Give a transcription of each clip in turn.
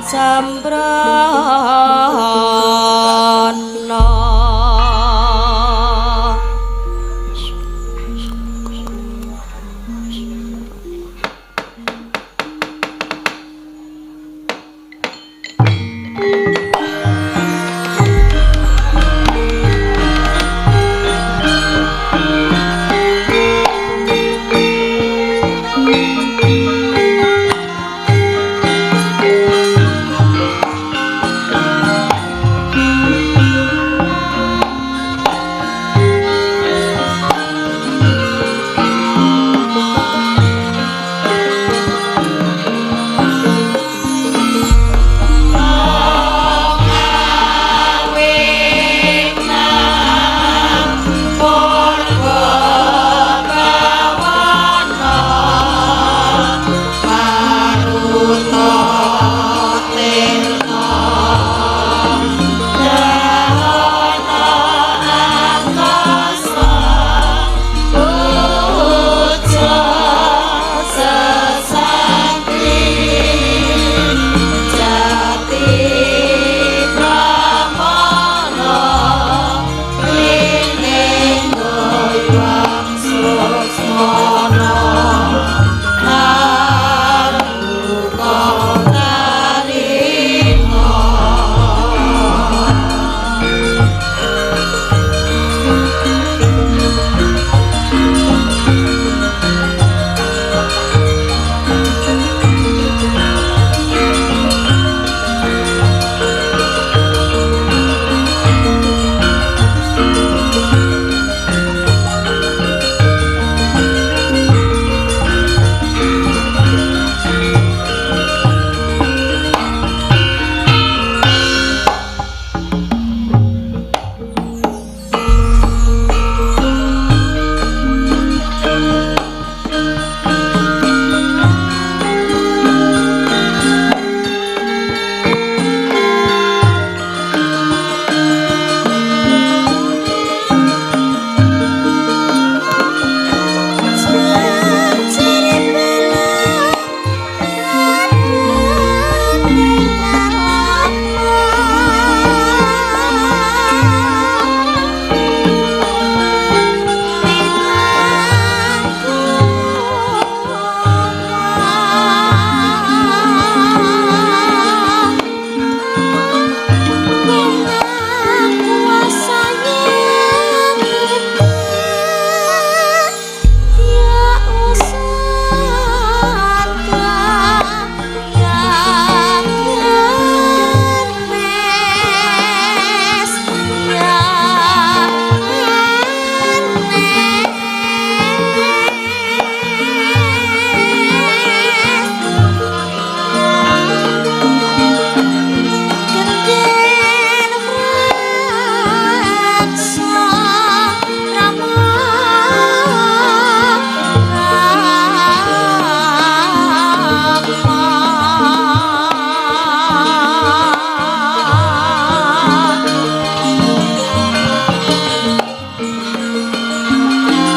Sembrana.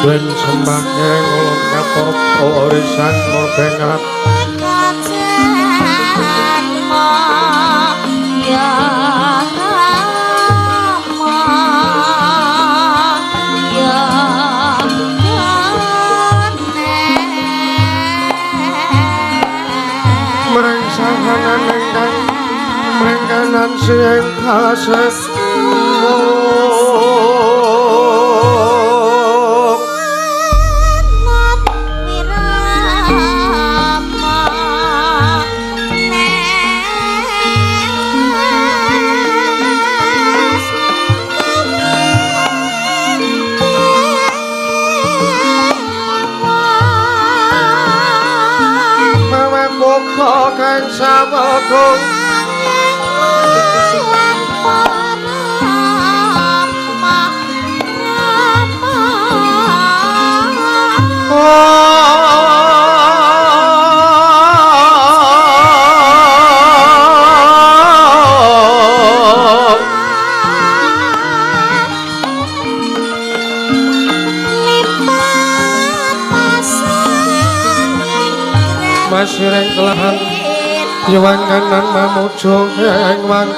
Den sembah ngereng ulun katur warisan murbengat mring sahanan ingkang mringkanan sing kasepuh. Kang sawegong Masireng kelahan. Jiwang kanan mamuju ing wang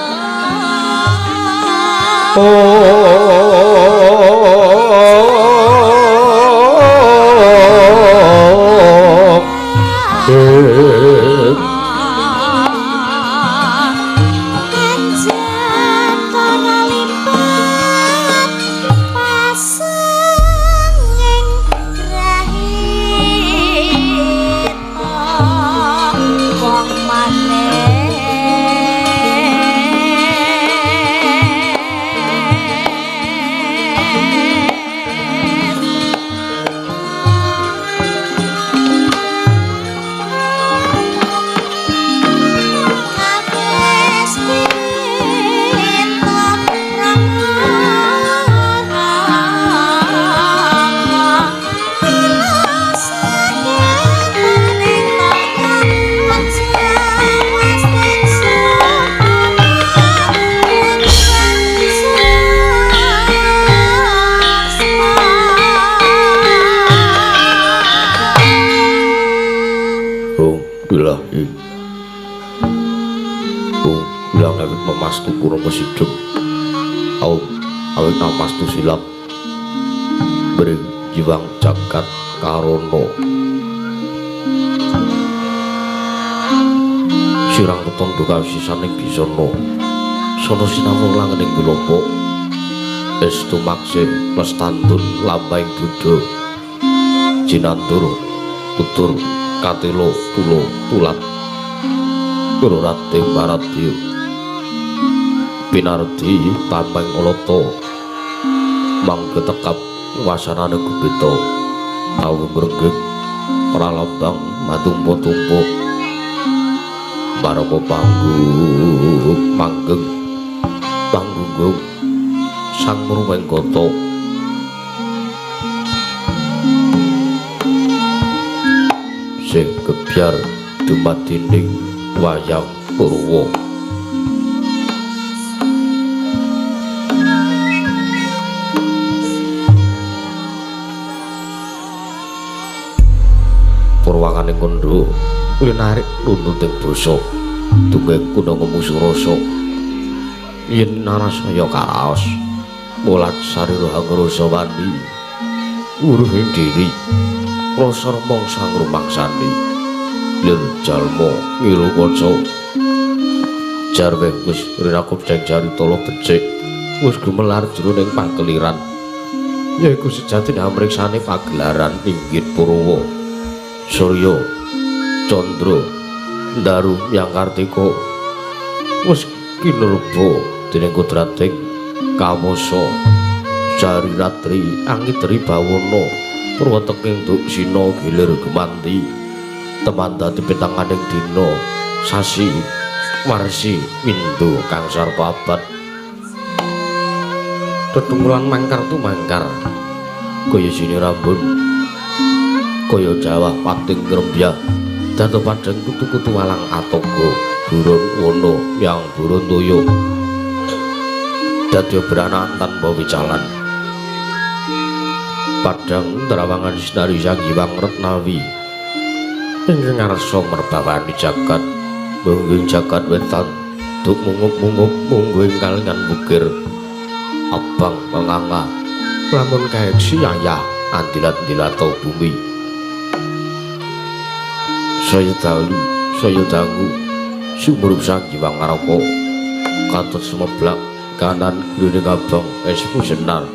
Silap bring jiwang jagat karono sirang ketondo kasisaning bisana sono sinawung langening gulopo estu makse lestantun lambahing buddha jinantur tutur katelo tulo tulat kururate baradya pinardi tambang oloto mangga tekap wasanane gubita tau ngrenggeng pralambang matumpa-tumpa marapa panggung manggeng panggunggung sang mruwengkata sing gebyar dumadining wayang Purwa. Purwakaning kandha linarik nuntuting basa tunggeng kuna ngemusu rasa yen narasaya karaos mulat sarira hangrasa wani wuruhing diri rasa rumangsa ngrumangsani lir jalma ngilu kaca jarweh wis rirakup jeng jari tala becik wis gumelar jroning pakeliran yaiku sejatine amriksane pagelaran inggit Purwa Surya Candra Ndaru Yang Kartika wis kinurba dening kodrating kawasa jari ratri angitri bawana purwateking duksina gilir gemanti teman dadi pitanganing dina sasi warsi windu kang sarpa abad tetunggulan mangkar tumangkar kaya sini rambun kaya jawah pating ngrembya dadi padhang kutu-kutu walang atoga burun wono yang burun toya dadi beranak tanpa wicalan padhang terawangan sinari Sang Hyang Retnawi ingkang ngarsa merbawani jagat mungging jagat wetan duk mungup-mungup mungguing kalingan bukir abang menganga lamun kaeksi ayah andilat-ndilato bumi saya dalu saya dangu sumurup Sang Hyang Ngaraka kados semeblak kanan grining abang es pusenar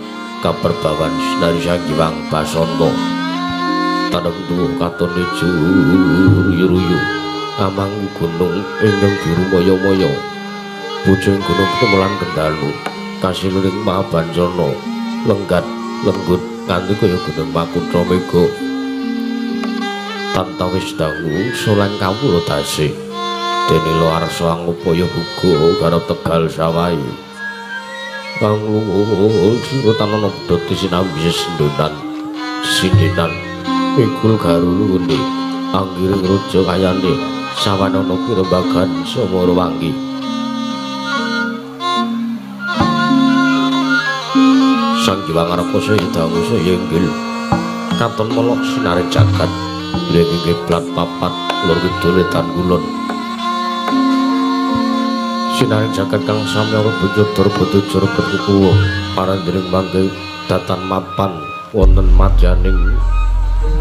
kaperbawan sinari Sang Hyang Basanta tanem tuwuh katon ijo ruyu-ruyu amang gunung ingkang biru maya-maya bujung gunung kemelan kendalu kasiluring Mahabancana lenggat lenggut nganti kaya gunung Makutha Mega tantawis dangu solang kawula dase dene arsa angupaya buga garap tegal sawai kang luhur sira tanana pedhot sinambi sendonan sindenan mikul garulune anggiring raja kayane sawanana pirembagan samara wangi Sang Hyang Ngaraka saya dangu saya inggil katon melok sinare jagat ring kiblat papat lor kidul wetan kulon Sinaring jagat kang samya rebut rebut rebut kuku parandring mangke datan mapan wonten madyaning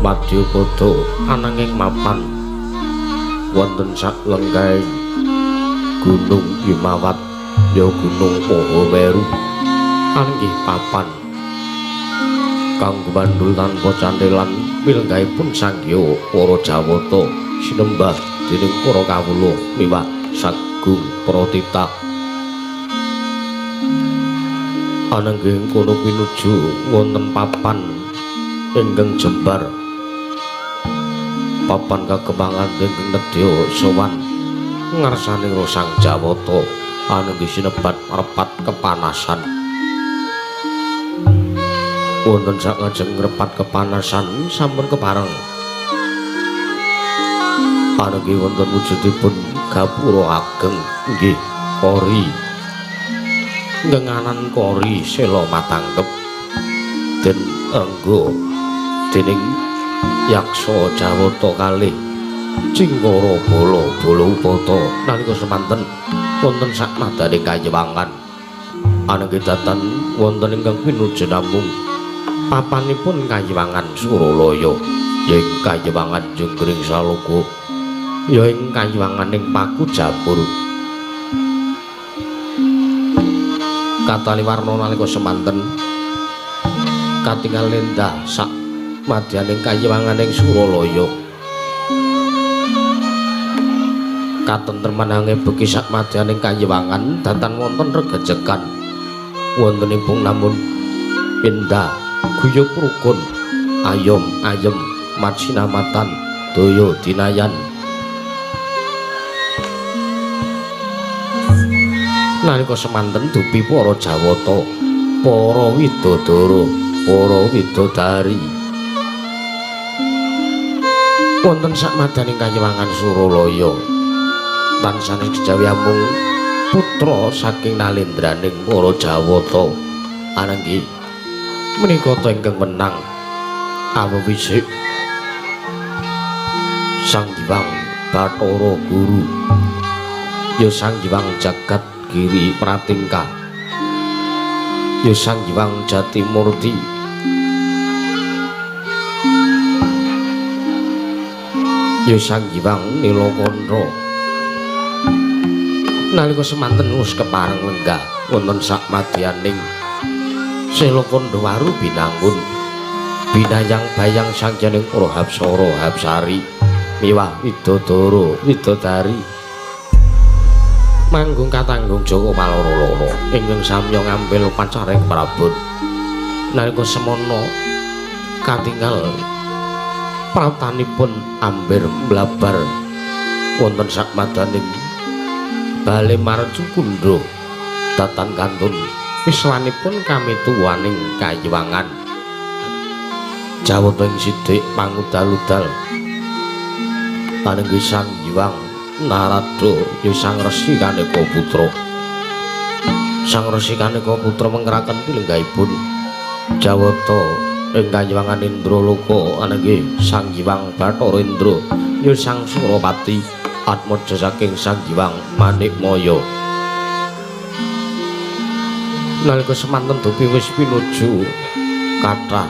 madyapada ananging mapan wonten sak lenggahe Gunung Himawat ya Gunung Mahameru anggih papan kang gumandul tanpa cantelan milenggahipun sangya para Jawata sinembah dening para kawula miwah sagung pratitah. Ananging kono pinuju wonten papan ingkang jembar, papan kagemangan ingkang nedya sowan ngarsane Sang Jawata ananging sinebat repat kepanasan. Wonten sakajeng repat kepanasan sampun kepareng ananging wonten wujudipun gapura ageng inggih kori ngenganan kori sela matangkep den enggo dening yaksa Jawata kalih Cingkara bala bala upata nalika semanten wonten sak madaning kayiwangan ananging datan wonten ingkang pinuju namung papanipun kayiwangan Suralaya ya ing kayiwangan Jenggring Saloka ya ing kayiwanganing Paku Jamur. Katali warna nalika semanten katingal lendah sak madyaning kayiwanganing Suralaya. Katentreman angin beki sak madyaning kayiwangan datan wonten regejekan wontenipun namun endah guyub rukun ayom ayem majinamatan daya dinayan. Nalika semanten dupi para Jawata, para widodara, para widodari wonten sak madaning kayiwangan Suralaya tansah kejawi amung putra saking nalendraning para Jawata ananging menika ta ingkang wenang awewisik Sang Hyang Bathara Guru ya Sang Hyang Jagat Giri Pratingkah ya Sang Hyang Jatimurti ya Sang Hyang Nilakantha. Nalika semanten wis kepareng lenggah wonten sak madyaning Sela Kandhawaru binangun binayang bayang sang janing para hapsara hapsari miwah widodara widodari manggung katanggung Jaka Paloro-loro ingkang samya ngampil pacaring prabon. Nalika semono katingal praptanipun amber mlabar wonten sak madaning bale Marcukundha datan kantun wiswanipun kamituwaning kayiwangan. Jawata ing sithik pangudal-udal ananging Sang Hyang Narada ya Sang Resi Kaneka Putra. Sang Resi Kaneka Putra mengeraken pilenggahipun Jawata ing kayiwangan Indraloka ananging Sang Hyang Bathara Indra ya Sang Surapati atmaja saking Sang Hyang Manikmaya. Nalika semanten dupi wis pinuju kathah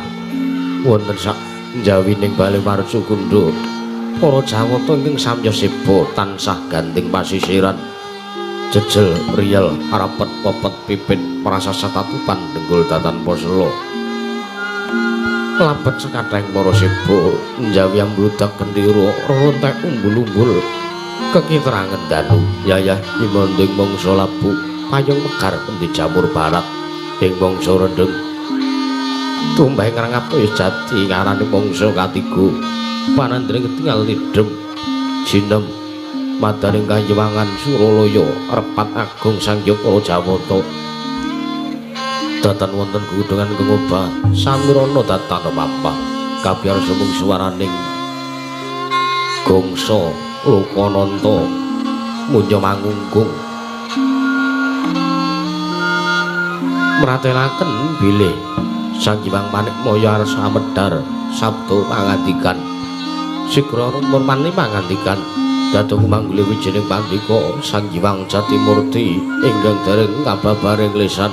wonten sak njawining bale Marcukundha para Jawata ingkang samya seba tansah gandeng pasisiran jejel riyel rapet pepet pipit prasasa tatupan dengkul datan posela labet sekathahing para seba njawi ambludak gendera rontek umbul-umbul kekitrangen danu yayah imonding mangsa labu payung mekar endi jamur barat ing mangsa rendheng tumbahe ngrangap ya jati ngarani mangsa katiga panandring ketingal nidhem jinem madaning kayiwangan Suralaya repat agung sang Hyang para Jawata datan wonten gudungan kengobah samirana datan mampah kabyar sumung suwaraning gongsa lokananta munya mangungkung mratelaken bilih Sang Hyang Manikmaya arsa medhar sabda pangandikan sigra murmani pangandikan Dhateng manggule wijining pandika Sang Hyang Jatimurti ingkang dereng kababaring lesan.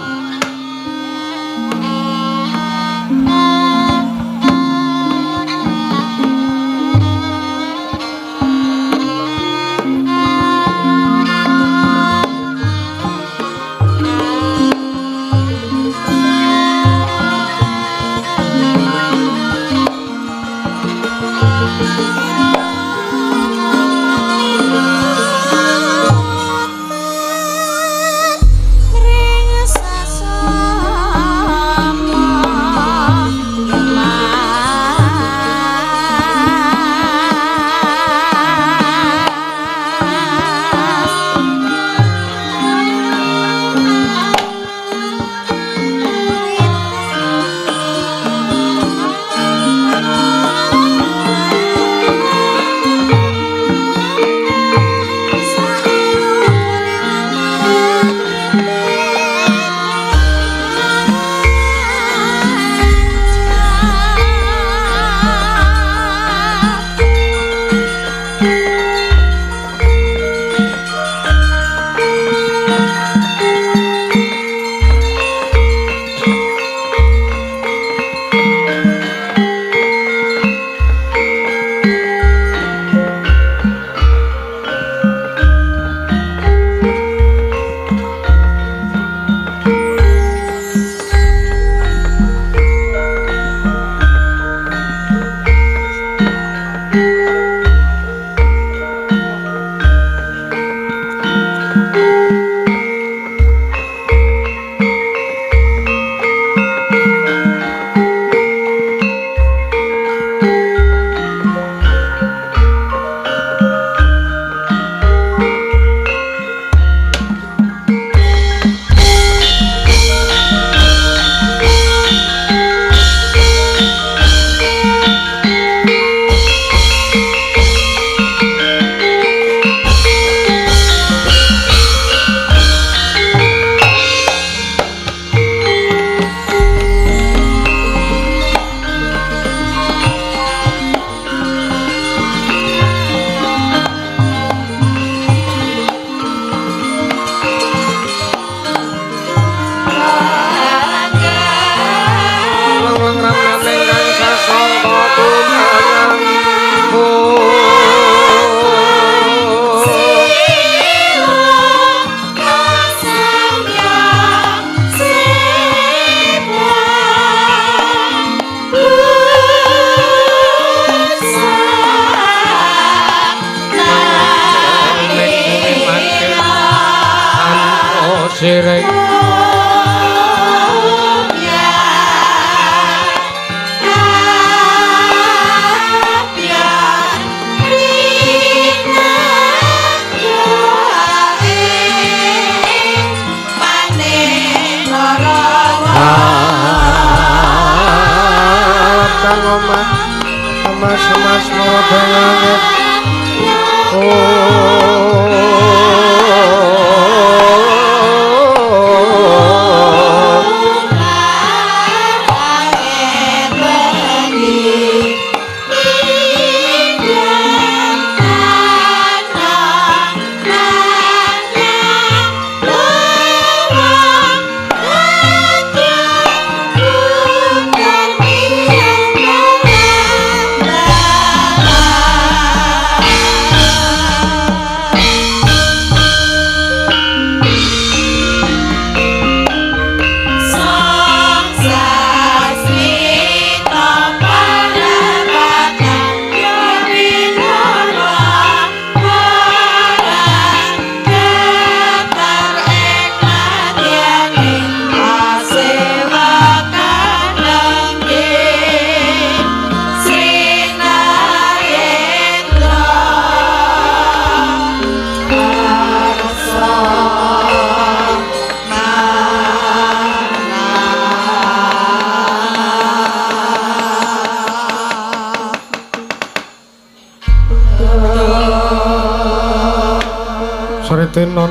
Sritenon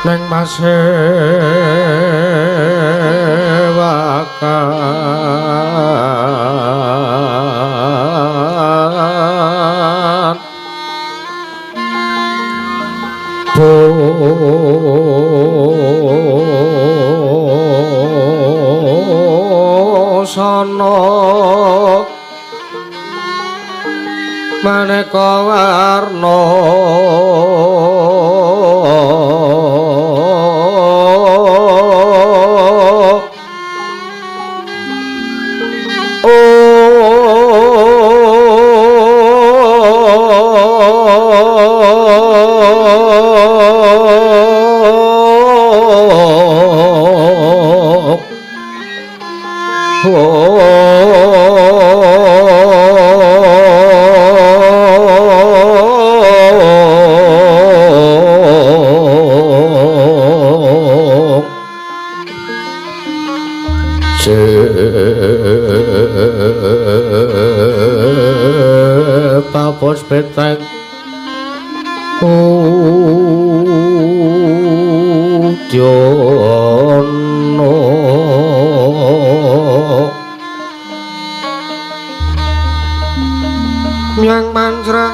neng masewakan Maneka warna Babos beteng Udyono Myang mantra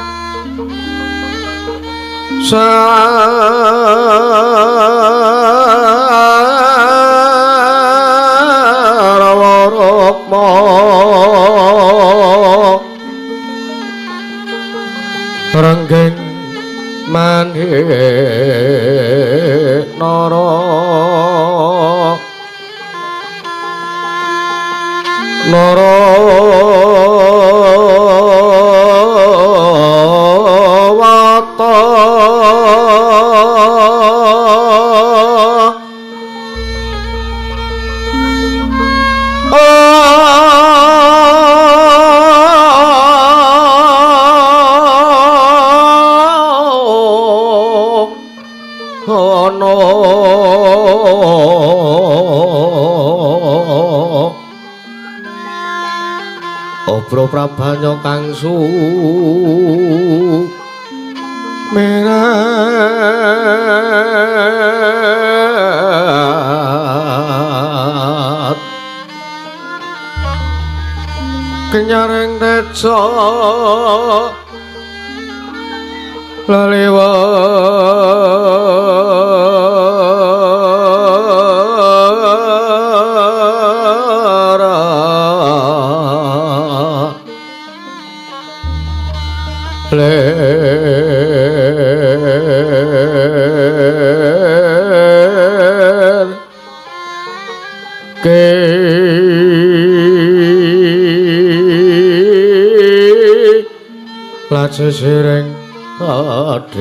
Sarawa Rukma Renggeng manik nara nara wata Obro prabanya kang su merat kenyareng teja laliwa ler ke laje sireng adit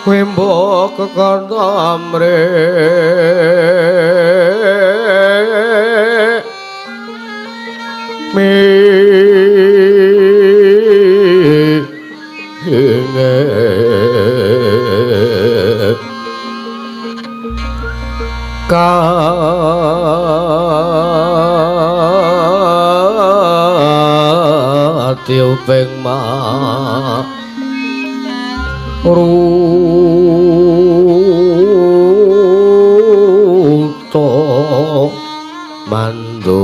Wimbo kekanda amre mi ka tiuping ma ruta mando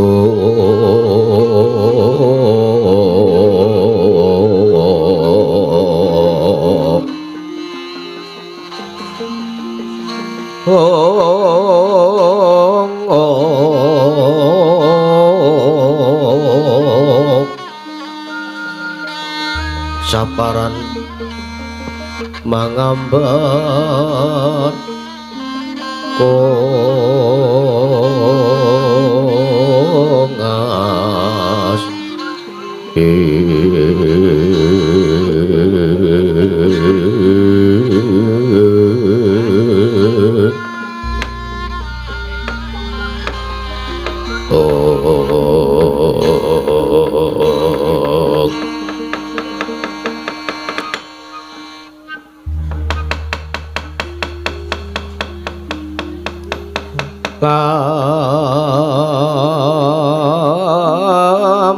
saparan mangambar kongas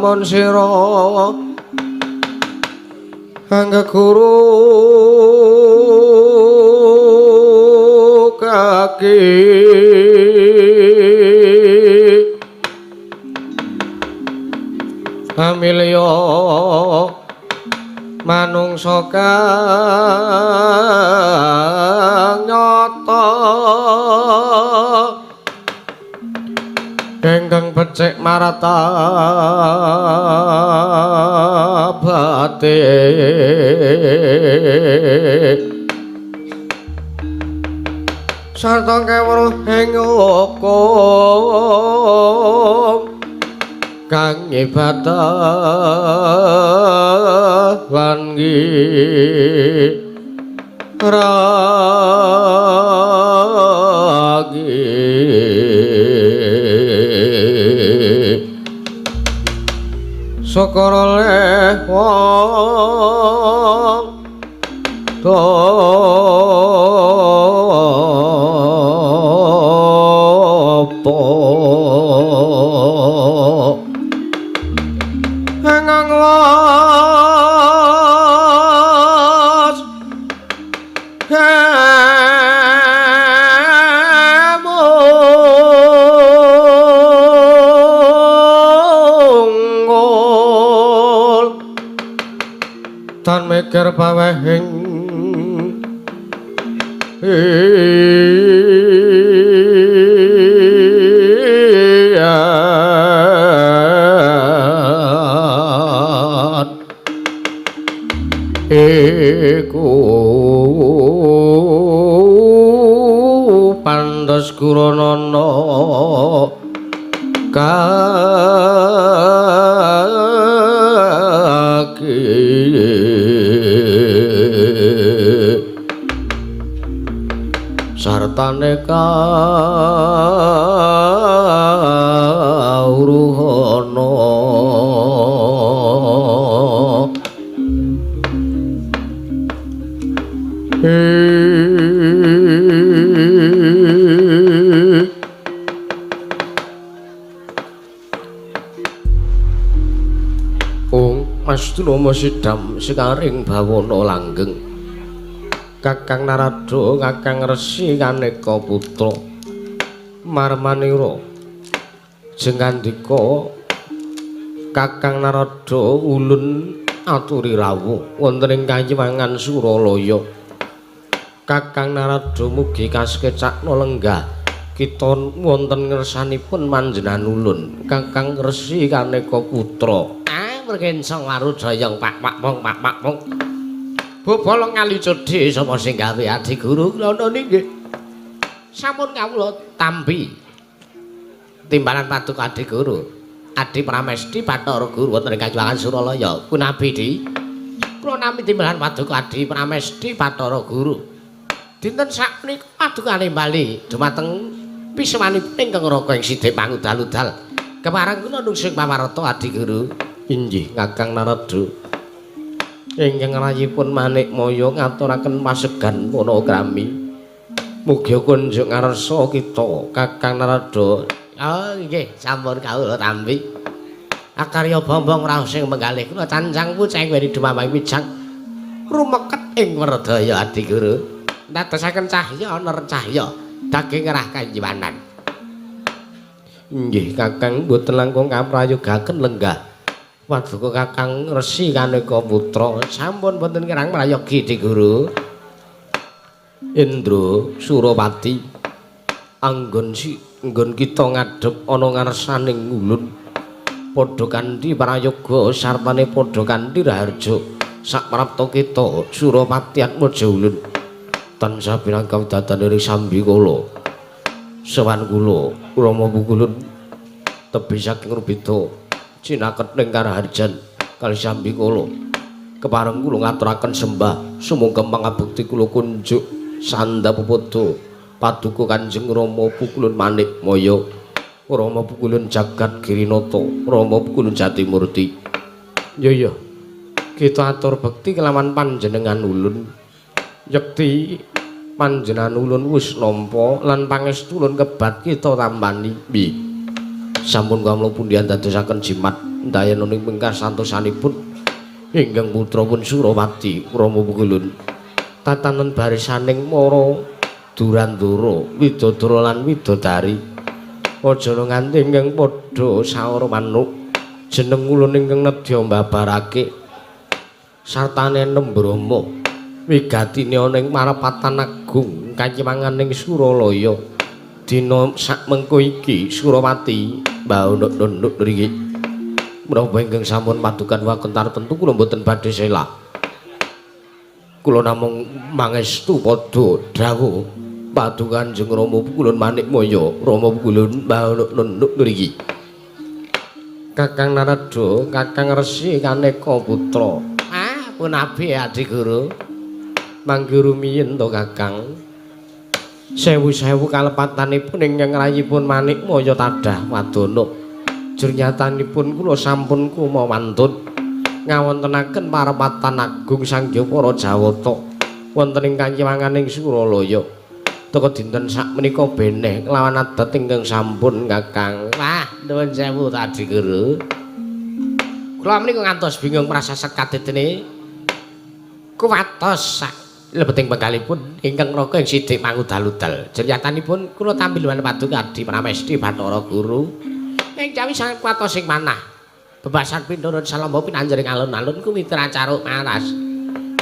Lamun sira angga guru kaki amilya Manungsa kang nyata ingkang becik marata bate sarta kawruh ing hukum kang ibadah lan ragi syukur oleh wong topo ingkang was kemunggul tan mikir pawehing iku pantes kuranana kaki sartane kawruhana. Ung Mas Durma sidam sekaring bawana langgeng Kakang Narada Kakang Resi Kaneka putra marmanira jengandika Kakang Narada ulun aturi rawuh wonten ing kayiwangan Suralaya. Kakang Narada mugi kasekecakna lenggah kita wonten ngersanipun panjenengan ulun Kakang Resi Kaneka putra. Ah mrkensang warujayang pak pak pong pak pak pong. Bobolo ngali cedhi sapa sing gawe adi guru kula nggih. Sampun kawula tampi timbalan paduka adi guru. Adi Pramesti Bathara Guru wonten ing kayiwangan Suralaya. Punabi di kula nampi timbalan paduka Adi Pramesti Bathara Guru. Dinten sakmenika padukane bali dumateng pisemanipun ingkang raka ing sidhe pangudal-udal. Kepareng kula nungsing pawarta Adi Guru. Inggih Kakang Narada. Ingkang rayipun Manikmaya ngaturaken pasegan panakrami. Mugi kunjuk ngarsa kita Kakang Narada. Oh nggih, sampun kawula tampi. Akarya bombong rawuh sing menggalih kula cancang puceng weni dumamang wijang rumeket ing werdaya Adi Guru. Ndadosaken cahya ner cahya daging ngerah kayiwanan. Nggih Kakang mboten langkung kaprayogaken lenggah. Paduka Kakang Resi Kaneka putra sampun wonten kirang prayogi Adi Guru. Indra Surapati anggon si nggon kita ngadhep ana ngarsaning ulun padha kanthi prayoga sartane padha kanthi raharja saprapta kita Surapati Atmaja ulun tansah pinangka wedatan ing sambikala sowan kula Rama Pukulun tebih saking Rubeda cinaket ing karaharjan kali sambikala kepareng kula ngaturaken sembah sumangga pangabekti kula kunjuk sandhapepada paduka Kanjeng Rama Pukulun Manikmaya Rama Pukulun Jagat Girinata Rama Pukulun Jatimurti. Ya ya kita atur bekti kelawan panjenengan ulun yekti panjenengan ulun wis nampa lan pangestu ulun kebat kita tampani. Nggih sampun kawula pundihan dadosaken jimat ndayana ing pingkasantosanipun ingkang putra pun Surapati Rama Pukulun tatanan barisaning para Durandara, Widodara lan Widodari. Aja nganti ingkang padha saora manuk jeneng ulun ingkang nedya mbabarake. Sartane enem Brahma wigatine ana ing marepatan agung kayiwanganing Suralaya. Dina sakmengko iki Surawati mbaonuk nunduk mriki. Menapa ingkang sampun padukan waken tartemtu kula mboten badhe selak. Kula namung mangestu padha dawuh paduka Kanjeng Rama Pukulun Manikmaya, Rama Pukulun mbaonuk nunduk mriki. Kakang Narada, Kakang Resi Kaneka Putra. Ah, punabi Adi Guru. Manggi rumiyin to Kakang. Sewu-sewu kalepatanipun ingkang rayipun Manikmaya tadah wadana. Jernyatanipun kula sampun kumawantun ngawontenaken parepatan agung sangya para Jawata wonten ing kayiwanganing Suralaya. Teka dinten sakmenika beneh kelawan adat ingkang sampun Kakang. Wah, nuwun sewu Adi Guru. Kula menika ngantos bingung prasa sekadetene kuwatos sak lebeting penggalipun ingkang raga ing sidik mangudal-udal. Jernyatanipun kula tampiluan paduka Adi Pramesti Bathara Guru. Ing jawi sanget kuwatos sing manah. Bebasan pinurun salamba pinanjering alun-alun kuwi tracaruk maras.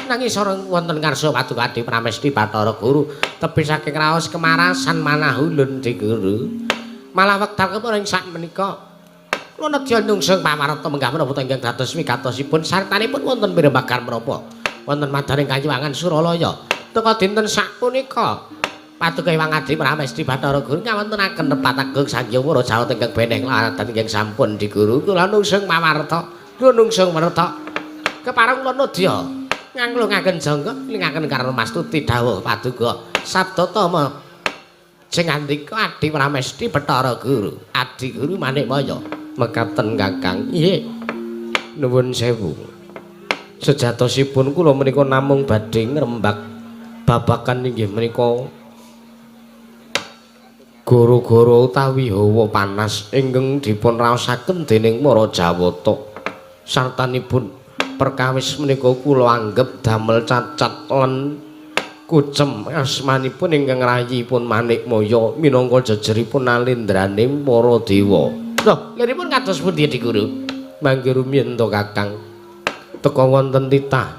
Nanging sareng wonten ngarsa paduka Adi Pramesti Bathara Guru tebih saking raos kemarasan manah ulun Dik Guru. Malah wekdal kepara ing sakmenika kula nedya nungsung pamarta menggah menapa ingkang dados wigatosipun sartanipun wonten pirembagan menapa wonten madaring kayiwangan Suralaya. Teka dinten sakpunika paduka Hyang Adi Pramesti Bathara Guru ngawontenaken repat agung sangya para Jawata ingkang beneh lan ingkang sampun diguru. Kula nungsung pamarta, kula nungsung merta. Kepareng kula nedya nganglungaken jangka lingaken karena mastuti dawuh paduka sabda tama sing ngandika Adi Pramesti Bathara Guru, Adi Guru Manikmaya. Mekaten Kakang. Nggih. Nuwun sewu. Sejatosipun kula menika namung badhe ngrembak babagan inggih menika goro-goro utawi hawa panas ingkang dipun raosaken dening para Jawata. Sartanipun perkawis menika kula anggep damel cacat lan kucem asmanipun ingkang rayipun Manikmaya minangka jejeripun nalendrane para dewa. Lho, liripun kados pundi Dik Guru? Mangke rumiyin to Kakang. Teka wonten titah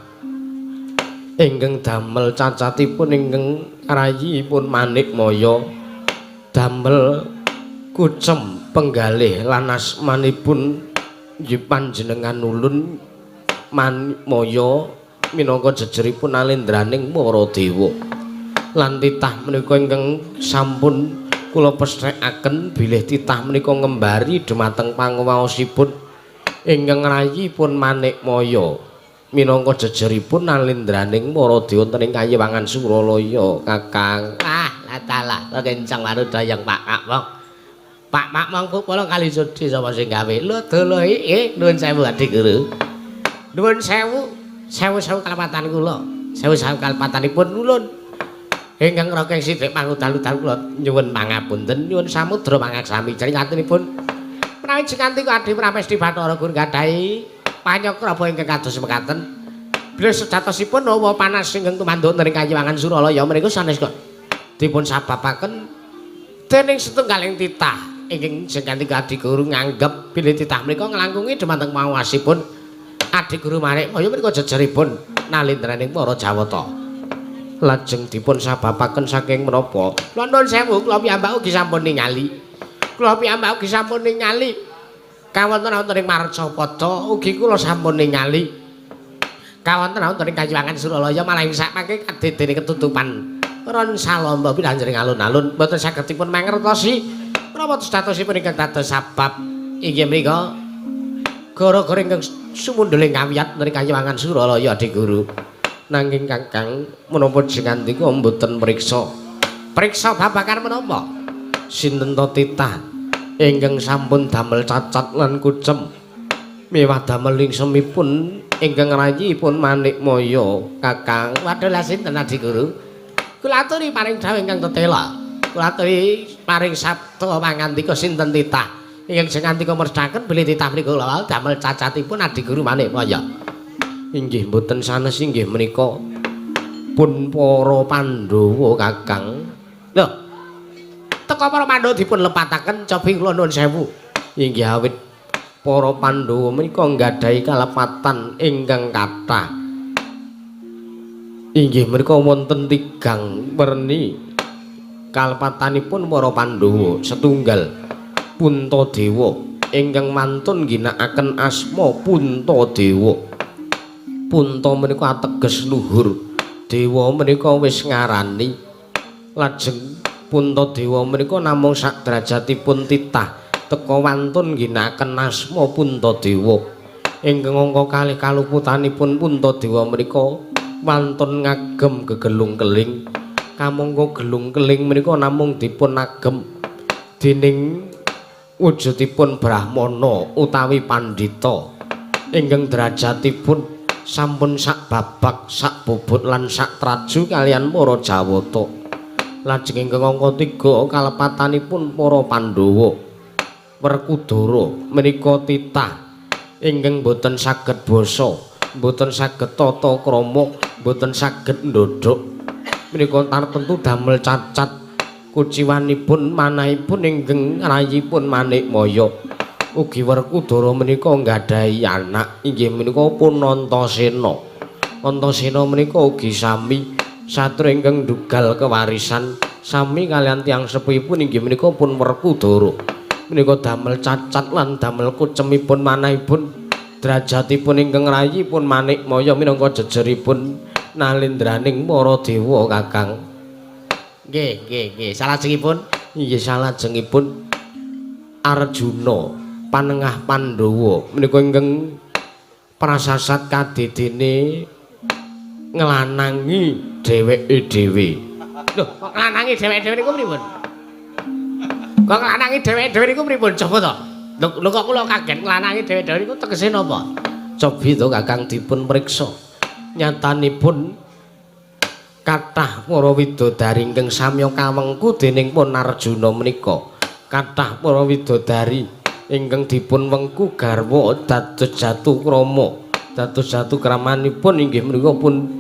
ingkang damel cacatipun ingkang rayipun Manikmaya damel kucem penggalih lan asmanipun nggih panjenengan ulun Manikmaya minangka jejeripun nalendraning para dewa. Lan titah menika ingkang sampun kula pesthekaken bilih titah menika ngembari dumateng panguwaosipun ingkang rayipun Manikmaya minangka jejeripun nalendraning para dewa wonten ing kayiwangan Suralaya. Kakang. Ah, latalah kenceng warudayang Pak Makmong. Pak Makmong ku kula kali sudi sapa sing gawe. Lho dolo iki nuwun sewu Adi Guru. Nuwun sewu, sewu-sewu kalepatan kula. Sewu-sewu kalepatanipun ulun. Ingkang raga ing sithik mangudal-udal kula nyuwun pangapunten, nyuwun samudra pangaksami. Cringatinipun menawi jengantika Adi Pramesti Bathara Guru gadhahi panyakraba ingkang kados mekaten. Bilih sejatosipun hawa panas ingkang tumanduk wonten ing kayiwangan Suralaya menika sanes kok dipun sababaken dening setunggaling titah ingkang jengantika Adi Guru nganggep bilih titah menika nglangkungi dumateng panguwasipun Adi Guru Manikmaya menika jejeripun nalendraning para Jawata. Lajeng dipun sababaken saking menapa? Kula nuwun sewu, kula piyambak ugi sampun ningali. Kula piyambak ugi sampun ningali. Kawonten wonten ing Marcapada ugi kula sampun ningali. Kawonten wonten ing kayiwangan Suralaya malah ing sakmangke kadedene ketutupan ron salamba pinanjering alun-alun mboten saged dipun mangertosi menapa sejatosipun ingkang dados sabab inggih menika gara-gara ingkang sumundhuling kawiyat wonten ing kayiwangan Suralaya Adi Guru. Nanging Kakang menapa jengandika mboten mriksa? Priksa babagan menapa? Sinten to titah ingkang sampun damel cacat lan kucem miwah damel lingsemipun ingkang rayipun Manikmaya Kakang. Waduh lah sinten Adi Guru? Kula aturi paring dawuh ingkang tetela. Kula aturi paring sabda pangandika sinten titah ingkang jengandika mresakaken bilih titah menika kula damel cacatipun Adi Guru Manikmaya. Inggih mboten sanes inggih menika pun para Pandhawa Kakang. Lho. Teka para Pandhawa dipun lepataken cobi kula nuwun sewu. Inggih awit para Pandhawa menika nggadahi kalepatan ingkang kathah. Inggih menika wonten tigang werni kalepatanipun para Pandhawa, setunggal Puntadewa ingkang mantun ngginakaken asma Puntadewa. Punta menika ateges luhur, dewa menika wis ngarani. Lajeng Puntadewa menika namung sak derajatipun titah teka wantun ngginakaken asma Puntadewa. Ingkang angka kalih kaluputanipun Puntadewa menika wantun ngagem gegelung keling. Kamangka gelung keling menika namung dipun agem dening wujudipun brahmana utawi pandhita ingkang derajatipun sampun sak babak, sak bobot lan sak traju kaliyan para Jawata. Lajeng ingkang angka 3 kalepatanipun para Pandhawa Werkudara menika titah ingkang boten saged basa, boten saged tata krama, boten saged ndhodhok. Menika tartemtu damel cacat kuciwanipun manahipun ingkang rayipun Manikmaya. Ugi Werkudara menika nggadahi anak inggih menika pun Antasena. Antasena menika ugi sami satria ingkang ndugal kewarisan sami kaliyan tiyang sepuhipun inggih menika pun Werkudara. Menika damel cacat lan damel kucemipun manahipun derajatipun ingkang rayipun Manikmaya minangka jejeripun nalendraning para dewa Kakang. Nggih, nggih, nggih. Salajengipun inggih salajengipun Arjuna panengah Pandhawa menika ingkang prasasat kadedene nglanangi dheweke dhewe. Lho, kok nglanangi dheweke dhewe niku pripun? Kok nglanangi dheweke dhewe niku pripun? Coba to. Lho kok kula kaget nglanangi dheweke dhewe niku tegese napa? Cobi to Kakang dipun priksa. Nyatanipun kathah para widodari ingkang samya kawengku dening pun Arjuna menika. Kathah para widodari ingkang dipun wengku garwa dados jatuh krama. Dados jatuh kramanipun inggih menika pun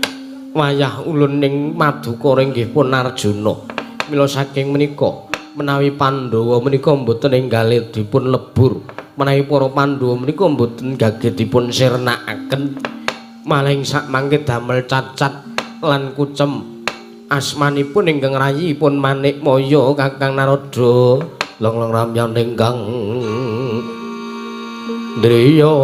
wayah ulun ning madukara inggih pun Arjuna. Mila saking menika menawi Pandhawa menika mboten enggal dipun lebur, menawi para Pandhawa menika mboten gage dipun sirnakaken, malah ing sakmangke damel cacat lan kucem asmanipun ingkang rayipun Manikmaya Kakang Narada. Long-long ramyan ingkang driya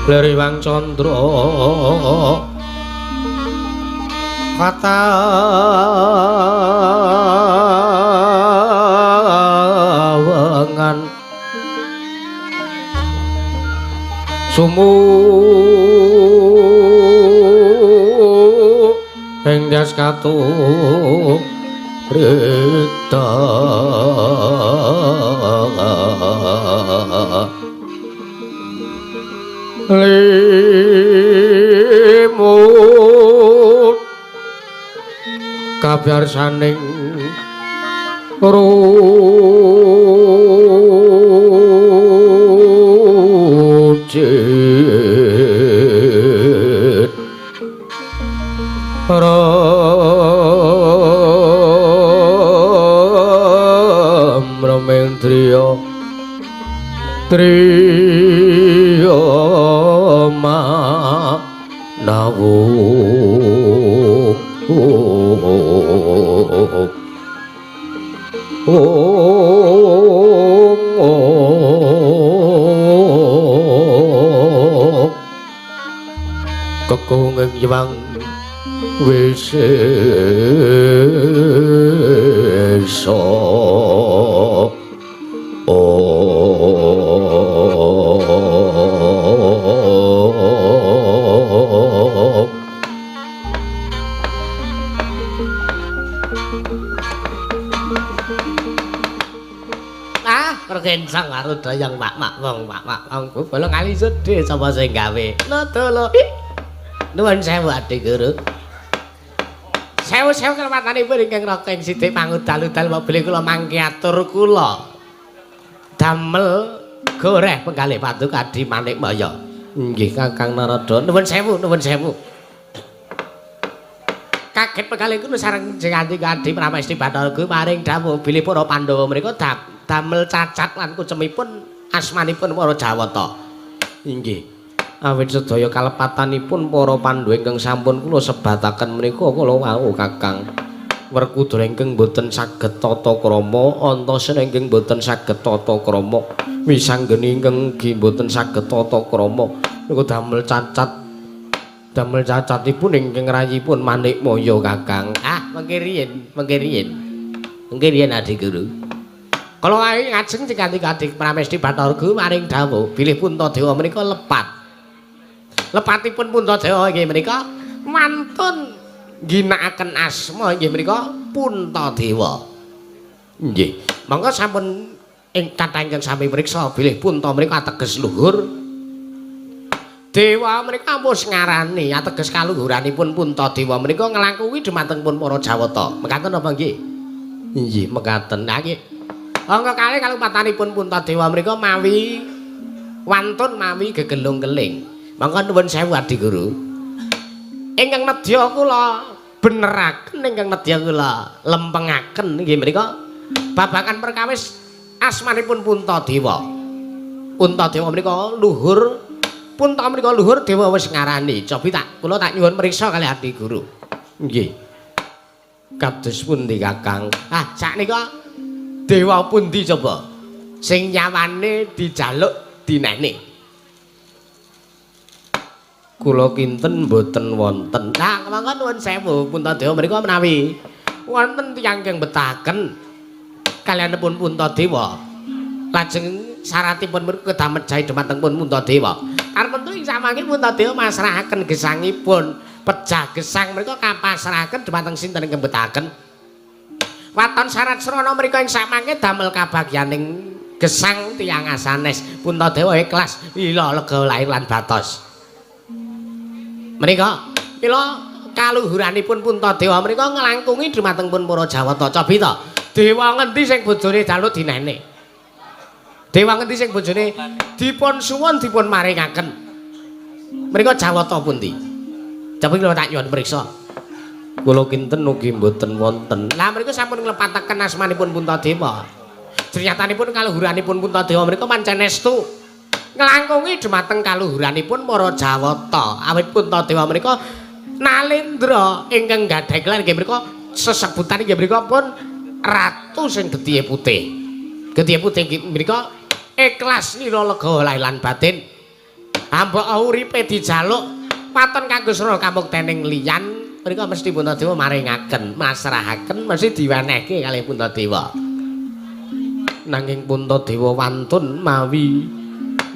Leriwang Candra katawengan sumu ing das katurita limut kabyarsaning rucit ram ramendriya triya manawu. Kekung ing Hyang Wisesa. Kencang karo dayang mak-mak wong mak-mak wong bolong kali sedhe sapa sing gawe. Lho lho. Nuwun sewu Adi Guru. Sewu-sewu kermatanipun ingkang raka ing sithik pangudal-udal mobil kula mangke atur kula. Damel goreh penggalih paduka Adi Manikmaya. Nggih Kakang Narada. Nuwun sewu, nuwun sewu. Kaget penggalih kula sareng jenengan Adi Pramesti Bathara Guru paring dawuh bilih para Pandhawa menika Damel cacat lan kucemipun asmanipun para Jawata. Inggih. Awit sedaya kalepatanipun para Pandhawa ingkang sampun kula sebataken menika kala wau Kakang. Werkudara ingkang boten saged tata krama, Antasena ingkang boten saged tata krama, Wisanggeni ingkang ugi boten saged tata krama. Niku damel cacat, damel cacatipun ingkang rayipun Manikmaya Kakang. Ah, mengke riyin, mengke riyin. Mengke riyin Adi Guru. Kala wae ngajeng cingkanti-kanthi Pramesti Bathara Guru maring dawuh bilih Puntadewa menika lepat. Lepatipun Puntadewa inggih menika wantun ngginakaken asma inggih menika Puntadewa. Nggih. Monggo sampun ing kathah ingkang sami mriksa bilih Punta menika ateges luhur. Dewa menika ampus ngarani ateges kaluhuranipun Puntadewa menika nglangkungi dumateng pun para Jawata. Mekaten napa nggih? Inggih, mekaten. Lah nggih. Angka kalih kalupatanipun Puntadewa menika mawi wantun mawi gegelung keling. Monggo nuwun sewu Adi Guru. Ingkang nedya kula beneraken, ingkang nedya kula lempengaken inggih menika babagan perkawis asmanipun Puntadewa. Puntadewa menika luhur, Punta menika luhur, dewa wis ngarani. Cobi tak kula tak nyuwun mriksa kalih Adi Guru. Nggih. Kados pundi Kakang? Ah, saknika dewa pundi coba sing nyawane dijaluk dinene? Kula kinten mboten wonten. Lah, monggo nuwun sewu Puntadewa menika menawi wonten tiyang ingkang betahaken kaliyanipun Puntadewa. Lajeng syaratipun menika kedah mejahi dumateng pun Puntadewa. Tartemtu ing samangke Puntadewa masrahaken gesangipun. Pejah gesang menika kapasrahaken dumateng sinten ingkang betahaken. Waton syarat srana menika ing samangke damel kabagyaning gesang tiyang asanes. Puntadewa ikhlas lila lega lahir lan batos. Menika mila kaluhuranipun Puntadewa menika nglangkungi dumateng pun para Jawata. Cobi to, dewa ngendi sing bojone jaluk dinene? Dewa ngendi sing bojone dipun suwun dipun maringaken? Menika Jawata pundi? Cobi kula tak nyuwun priksa. Kula kinten ugi mboten wonten. Lah mriku sampun nglepataken asmanipun Puntadewa. Jernyatanipun kaluhuranipun Puntadewa menika pancen estu nglangkungi dumateng kaluhuranipun para Jawata. Awit Puntadewa menika nalendra ingkang gadhahi gelar inggih menika sesebutan inggih menika pun ratu sing getihe putih. Getihe putih inggih menika ikhlas lira lega lahir lan batin. Ambok uripe dijaluk waton kanggo srana kamuktening liyan menika mesti Puntadewa maringaken, masrahaken mesti diwenehke kalih Puntadewa. Nanging Puntadewa wantun mawi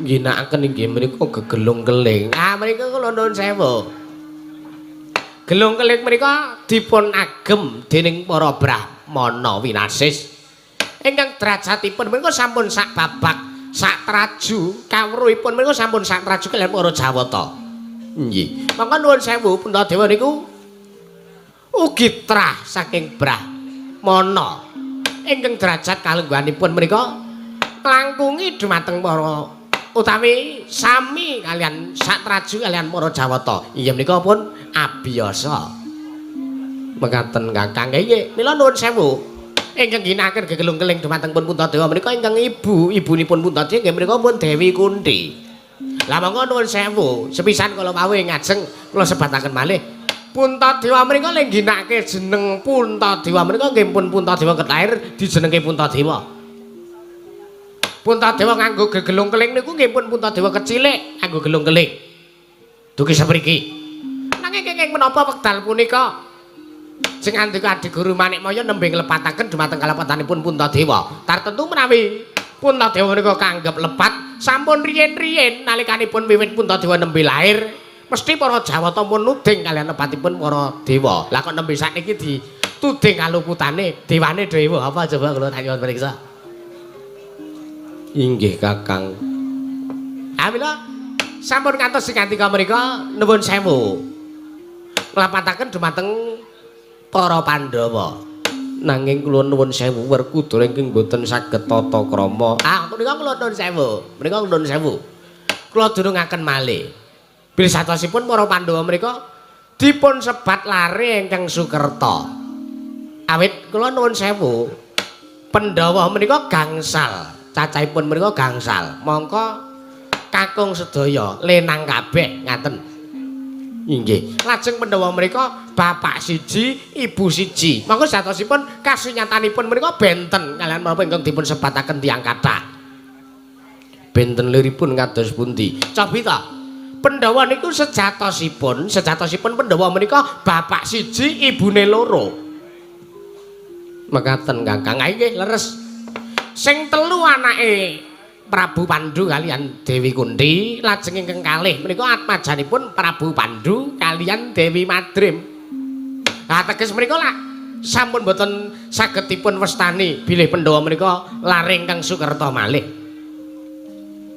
ngginakaken inggih menika gegelung keling. Ah menika kula nuwun sewu. Gelung keling menika dipun agem dening para brahmana winasis. Ingkang derajatipun menika sampun sak babak, sak traju, kawruhipun menika sampun sak traju kaliyan para Jawata. Nggih. Monggo nuwun sewu Puntadewa niku ugi trah saking brahmana. Ingkang derajat kalungguhanipun menika nglangkungi dumateng para utawi sami kaliyan satraju kaliyan para Jawata. Inggih menika pun abiyasa. Mekaten Kakang. Nggih, mila nuwun sewu. Ingkang ginakaken gegelung keling dumateng pun Puntadewa menika ingkang ibu, ibunipun Puntadewa inggih menika pun Dewi Kunti. Lah monggo nuwun sewu, sepisan kala wau ngajeng kula sebataken malih. Puntadewa menika le ngginakake jeneng Puntadewa menika nggih pun Puntadewa ket lair dijenengke Puntadewa. Puntadewa nganggo gegelung keling niku nggih pun Puntadewa kecilik nganggo gelung keling. Dugi sepriki. Nanging kenging menapa wekdal punika sing ngandika Adi Guru Manikmaya nembe nglepataken dumateng kalepatanipun Puntadewa. Tartemtu menawi Puntadewa menika kanggep lepat sampun riyin-riyin nalikanipun wiwit Puntadewa nembe lahir mesti para Jawata pun nuding kaliyan lepatipun para dewa. Lah kok nembe sakniki dituding kaluputane dewane dewa apa coba kula tak nyuwun priksa. Inggih Kakang. Amila sampun ngantos sing ngandika menika nuwun sewu. Nglepataken dumateng para Pandhawa. Nanging kula nuwun sewu Werkudara ingkang boten saged tata krama. Ah, menika kula nuwun sewu. Menika nuwun sewu. Kula durungaken malih. Bilih satosipun para Pandhawa menika dipun sebat lare ingkang Sukerta. Awit kula nuwun sewu. Pandhawa menika gangsal, cacahipun menika gangsal. Mongko kakung sedaya lenang kabeh ngaten. Inggih. Lajeng Pandhawa menika bapak siji, ibu siji. Mongko satosipun kasunyatanipun menika benten kaliyan menapa ingkang dipun sebataken tiyang kathah. Benten liripun kados pundi? Cobi ta. Pandhawa niku sejatosipun, sejatosipun Pandhawa menika bapak siji, ibune loro. Mekaten Kakang. Nggih, leres. Sing telu anake Prabu Pandu kaliyan Dewi Kunti, lajeng ingkang kalih menika atmajanipun Prabu Pandu kaliyan Dewi Madrim. Lah teges menika lak sampun boten saged dipun wastani bilih Pandhawa menika lare ingkang Sukerta malih.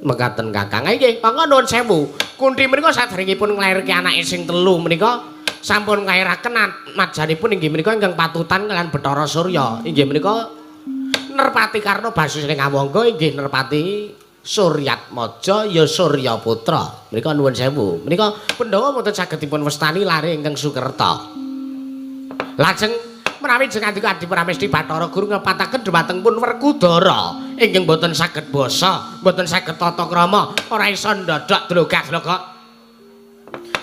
Mekaten Kakang. Nggih, monggo nuwun sewu. Kunti menika saderengipun nglairke anake sing telu menika sampun nglairaken atmajanipun inggih menika ingkang patutan kaliyan Bathara Surya. Inggih menika Nerpati Karna Basusning Awangga inggih Nerpati Suryatmaja ya Surya Putra. Menika nuwun sewu. Menika Pandhawa mboten saged dipun wastani lare ingkang Sukerta. Lajeng menawi jeng andika Adi Pramesti Bathara Guru ngepataken dhumateng pun Werkudara ingkang mboten saged basa, mboten saged tata krama, ora iso ndodhok dlogak-dlogok.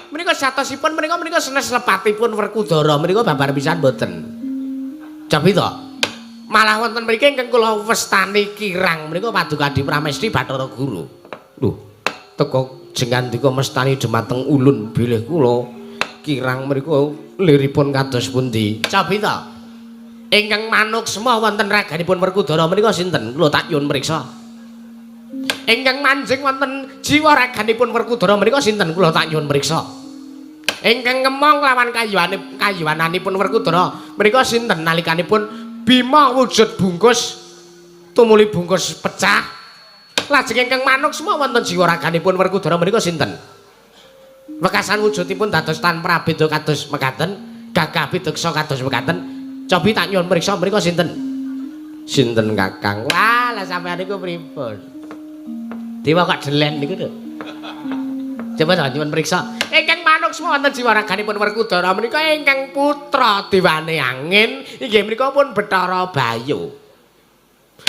Menika satosipun menika menika senes lepatipun Werkudara menika babar pisan mboten. Cobi to. Malah wonten mriki ingkang kula wastani kirang menika Paduka Adi Pramesti Bathara Guru. Lho, teka jeng andika mestani dhumateng ulun bilih kula kirang mriku liripun kados pundi? Cobi to. Ingkang manuksma wonten raganipun Werkudara menika sinten? Kula tak nyuwun mriksa. Ingkang manjing wonten jiwa raganipun Werkudara menika sinten? Kula tak nyuwun mriksa. Ingkang ngemong lawan kayuwane kayuwananipun Werkudara menika sinten nalikanipun Bima wujud bungkus tumuli bungkus pecah. Lajeng ingkang manuksma wonten jiwa raganipun Werkudara menika sinten? Wekasan wujudipun dados tan prabeda kados mekaten, gagah pideksa kados mekaten. Cobi tak nyuwun mriksa menika sinten? Sinten Kakang? Wah, lah sampeyan niku pripun? Dewa kok delen niku lho. Coba tak nyuwun mriksa. Ingkang manuksma wonten jiwa raganipun Werkudara menika ingkang putra dewane angin inggih menika pun Bathara Bayu.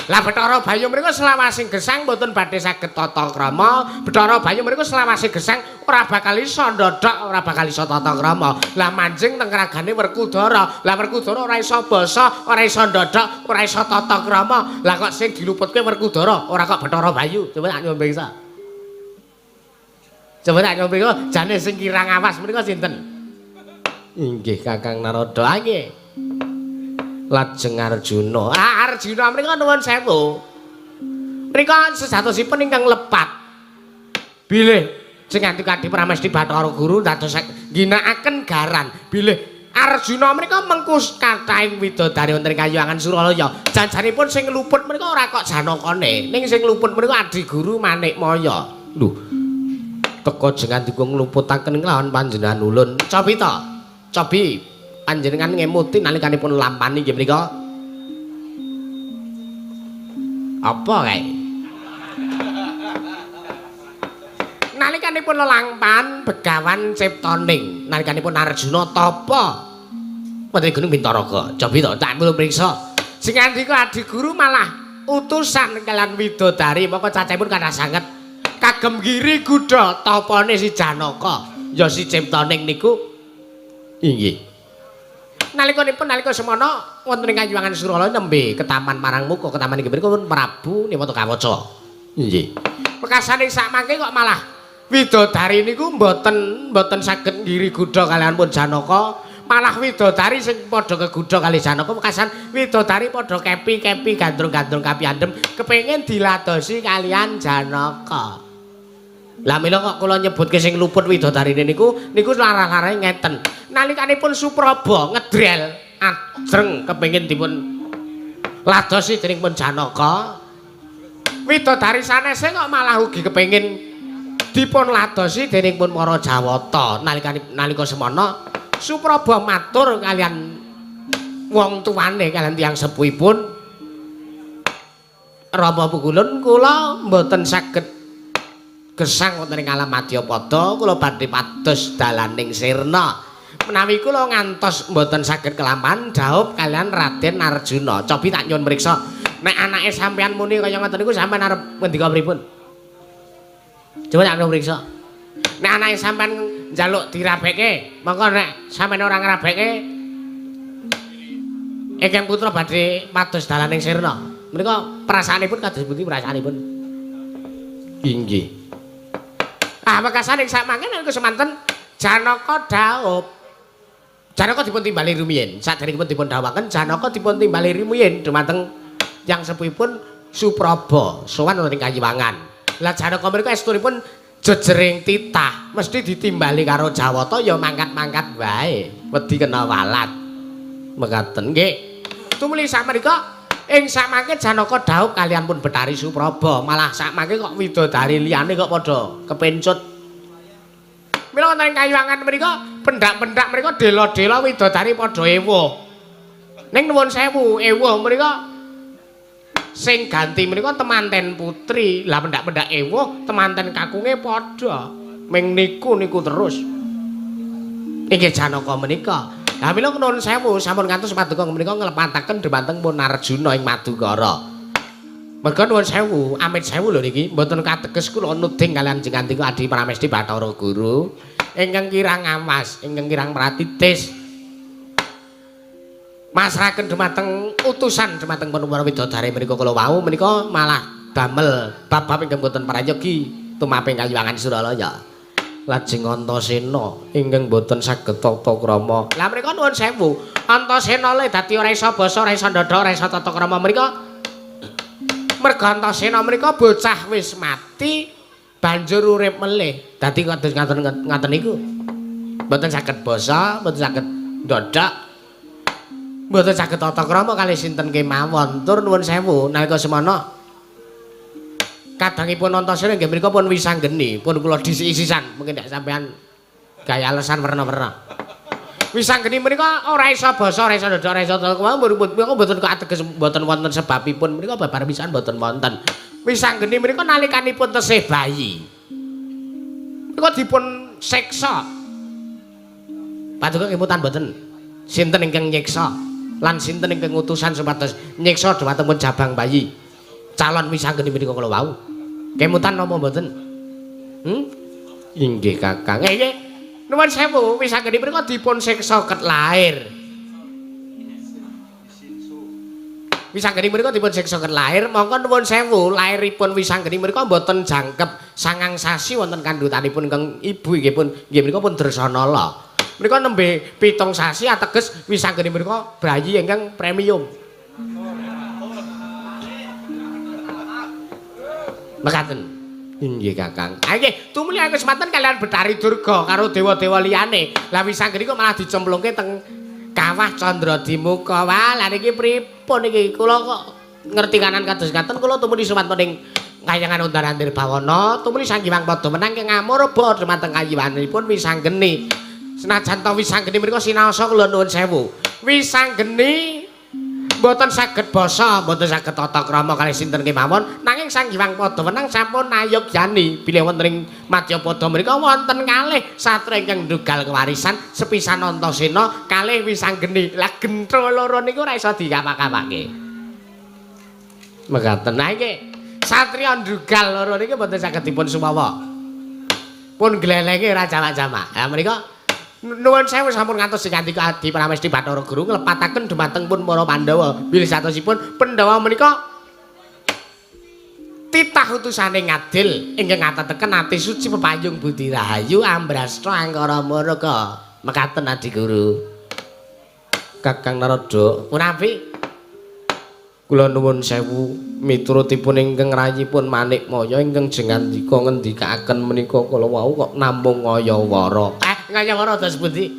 Lah Bathara Bayu menika selawase gesang mboten badhe saged tata krama. Bathara Bayu menika selawase gesang ora bakal iso ndodhok, ora bakal iso tata krama. Lah manjing teng ragane Werkudara. Lah Werkudara ora iso basa, ora iso ndodhok, ora iso tata krama. Lah kok sing diluputke Werkudara, ora kok Bathara Bayu. Coba tak nyuwun mriksa. Coba tak nyuwun mriksa, jane sing kirang awas menika sinten? Inggih Kakang Narada. Nggih. Lajeng Arjuna. Ah, Arjuna menika nuwun sewu. Menika sejatosipun ingkang lepat. Bilih sing andika Adi Pramesti Bathara Guru dados ngginakaken garan. Bilih Arjuna menika mengkus kathahing widodari wonten ing Kayuwangan Suralaya. Janjanipun sing luput menika ora kok Janakane, ning sing luput menika Adi Guru Manikmaya. Lho. Teka jeng andika ngluputaken kelawan panjenengan ulun. Cobi to. Cobi panjenengan ngemuti nalikanipun lampani nggih menika. Apa kae? Nalikanipun lelampan Begawan Ciptaning, nalikanipun Arjuna tapa wonten Gunung Bintaraga. Cobi to tak perlu mriksa. Sing andika Adi Guru malah utusan kalian widodari, moko cacahipun kathah sanget. Kagem giri gudha tapane si Janaka, ya si Ciptaning niku. Inggih. Nalikanipun nalika semana wonten ing Kayuwangan Suralaya nembe ketaman marang muka ketaman inggih menika pun Prabu Niwata Kawaca. Inggih. Wekasane sakmangke kok malah widodari niku mboten saged nggiri gudha kaliyan pun Janaka, malah widodari sing padha kegudha kali Janaka wekasan widodari padha kepi-kepi gandrung-gandrung kapiandhem kepengin diladosi kaliyan Janaka. Lah mila kok kula nyebutke sing luput widodarine niku niku larah-larahe ngeten. Nalikanipun Supraba ngedrel ajreng kepengin dipun ladosi dening pun Janaka, widodari sanese kok malah ugi kepengin dipun ladosi dening pun para Jawata. Nalika semana Supraba matur kaliyan wong tuwane kaliyan tiyang sepuhipun, Rama Pukulun kula mboten saged gesang wonten ing alam madyapada, kula badhe pados dalaning sirna. Menawi kula ngantos mboten saged kelampahan dhaup kaliyan Raden Arjuna. Cobi tak nyuwun mriksa. Nek anake sampean muni kaya ngoten niku sampean arep ngendika pripun? Coba tak mriksa. Nek anake sampean njaluk dirabeke, mongko nek sampean ora ngrabeke ingkang putra badhe pados dalaning sirna. Menika perasaanipun kados pundi perasaanipun? Inggih. Ah, wekasan ing sakmangke niku semanten Janaka dhaup. Janaka dipun timbali rumiyin. Saderengipun dipun dhawuhaken Janaka dipun timbali rumiyin dumateng yang sepuhipun Supraba sowan wonten ing Kayiwangan. Lah Janaka menika estunipun jejering titah, mesti ditimbali karo Jawata ya mangkat-mangkat wae, wedi kena walat. Mekaten nggih. Tumuli sakmenika ing sakmangke Janaka dhaup kaliyan pun Bathari Supraba, malah sakmangke kok widodari liyane kok padha kepencut. Mila wonten ing Kayiwangan menika pendak-pendak menika dela-dela widodari padha ewuh. Ning nuwun sewu, ewuh menika sing ganti menika temanten putri. Lah pendak-pendak ewuh temanten kakunge padha. Ming niku niku terus. Inggih Janaka menika. Lah mila nuwun sewu sampun ngantos paduka menika nglepataken dhumateng pun Arjuna ing Madukara. Merga nuwun sewu, amit sewu lho niki, mboten kateges kula nuding kaliyan jengandika Adi Pramesti Bathara Guru ingkang kirang awas, ingkang kirang pratitis. Masrahaken dhumateng utusan dhumateng pun para widodari menika kala wau menika malah damel bab-bab ingkang boten prayogi tumaping Kayiwangan Suralaya. Lajeng Antasena ingkang boten saged tata krama. Lah menika nuwun sewu, Antasena le dadi ora iso basa, ora iso ndodhok, ora iso tata krama menika merga Antasena menika bocah wis mati banjur urip melih. Dadi kados ngaten ngaten niku. Mboten saged basa, mboten saged ndodhok, mboten saged tata krama kalih sinten kemawon. Tur nuwun sewu nalika semana kadangipun Antasena nggih mriku pun wisanggeni, pun kula dhisik-isisan, mungkin nek sampean gaya alasan werna-werna. Wisanggeni menika ora iso basa, ora iso ndodhok, ora iso tata krama, menika mboten kateges mboten wonten sebabipun menika babar pisan mboten wonten. Wisanggeni menika nalikanipun tesih bayi. Menika dipun siksa. Paduka kemutan mboten? Sinten ingkang nyiksa? Lan sinten ingkang ngutusan supados nyiksa dhumateng pun jabang bayi? Calon wisanggeni menika kala wau. Kemutan napa mboten? Inggih Kakang. Nggih. Nuwun sewu, wisanggeni menika dipun siksa ket lair. Wisanggeni menika dipun siksa ket lair, mongko nuwun sewu, lairipun wisanggeni menika mboten jangkep 9 sasi wonten kandhutanipun ingkang ibu inggih pun nggih menika pun Dresanala. Menika nembe 7 sasi ateges wisanggeni menika bayi ingkang premium. Mekaten. Inggih Kakang. Ha nggih, tumuli aku semanten kalian Bathari Durga karo dewa-dewa liyane. Lah wisanggeni kok malah dicemplungke teng kawah Candradimuka. Wah, lha niki pripun iki? Kula kok ngerti kanan kados ngaten kula tumuli sumanten ing kayangan Undarandir Bawana, tumuli Sang Hyang Padha menang ing ngamurba dumateng kayiwanipun wisanggeni. Senajan to wisanggeni menika sinaosa kula nuwun sewu. Wisanggeni mboten saged basa, mboten saged tata krama kalih sinten kemawon, nanging Sang Hyang Padha Wenang sampun ayogyani bilih wonten ing Madyapada menika wonten kalih satra ingkang ndhugal kewarisan sepisan Antasena kalih wisanggeni. Lah gentho loro niku ora iso dikapak-kapake. Mekaten. Nah iki satriya ndhugal loro niki mboten saged dipun sumawa. Pun glelenge ora jamak-jamak. Lah menika nuwun sewu sampun ngantos singandika Adi Pramesti Bathara Guru nglepataken dhumateng pun para Pandhawa. Bilih satosipun Pandhawa menika titah utusane ngadil ingkang ngateteken ati suci pepayung budi rahayu ambrastra angkara murka. Mekaten Adi Guru. Kakang Narada, punapi kula nuwun sewu miturutipun ingkang rayipun Manikmaya ingkang jengandika ngendikaaken menika kala wau kok namung ngayawara. Ngayawara dos pundi?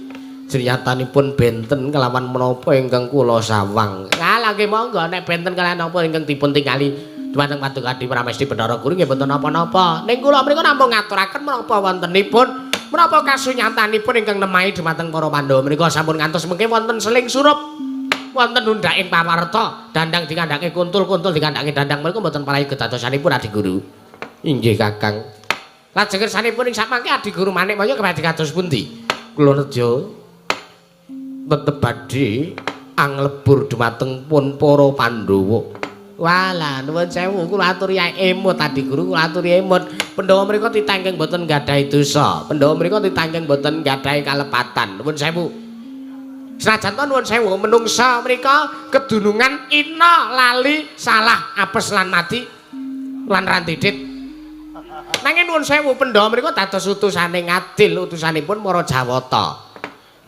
Jriyatanipun benten kelawan menapa ingkang kula sawang. Lah nggih monggo nek benten kaliyan napa ingkang dipun tingali dhumateng Paduka Adi Pramesti Bathara Guru nggih mboten napa-napa. Ning kula menika namung ngaturaken menapa wontenipun menapa kasunyatanipun ingkang nemahi dhumateng para Pandhawa menika sampun ngantos mengke wonten seling surup. Wonten undhaking pawarta, dandang dikandhake kuntul, kuntul dikandhake dandang menika mboten parayi kedadosanipun Adi Guru. Inggih Kakang. Lajeng kersanipun ing samangke Adi Guru Manikmaya kebadhe kados pundi? Kula nedya tetep badhe anglebur dhumateng pun para Pandhawa. Walah nuwun sewu kula aturi emut Adi Guru, kula aturi emut. Pandhawa mriku titah ingkang boten gadhahi dosa. Pandhawa mriku titah ingkang boten gadhahi kalepatan. Nuwun sewu. Senajan to nuwun sewu menungsa mriku kedunungan ina lali salah apes lan mati lan randidit. Nanging nuwun sewu Pandhawa mriku dados utusane ngadil, utusanipun para Jawata.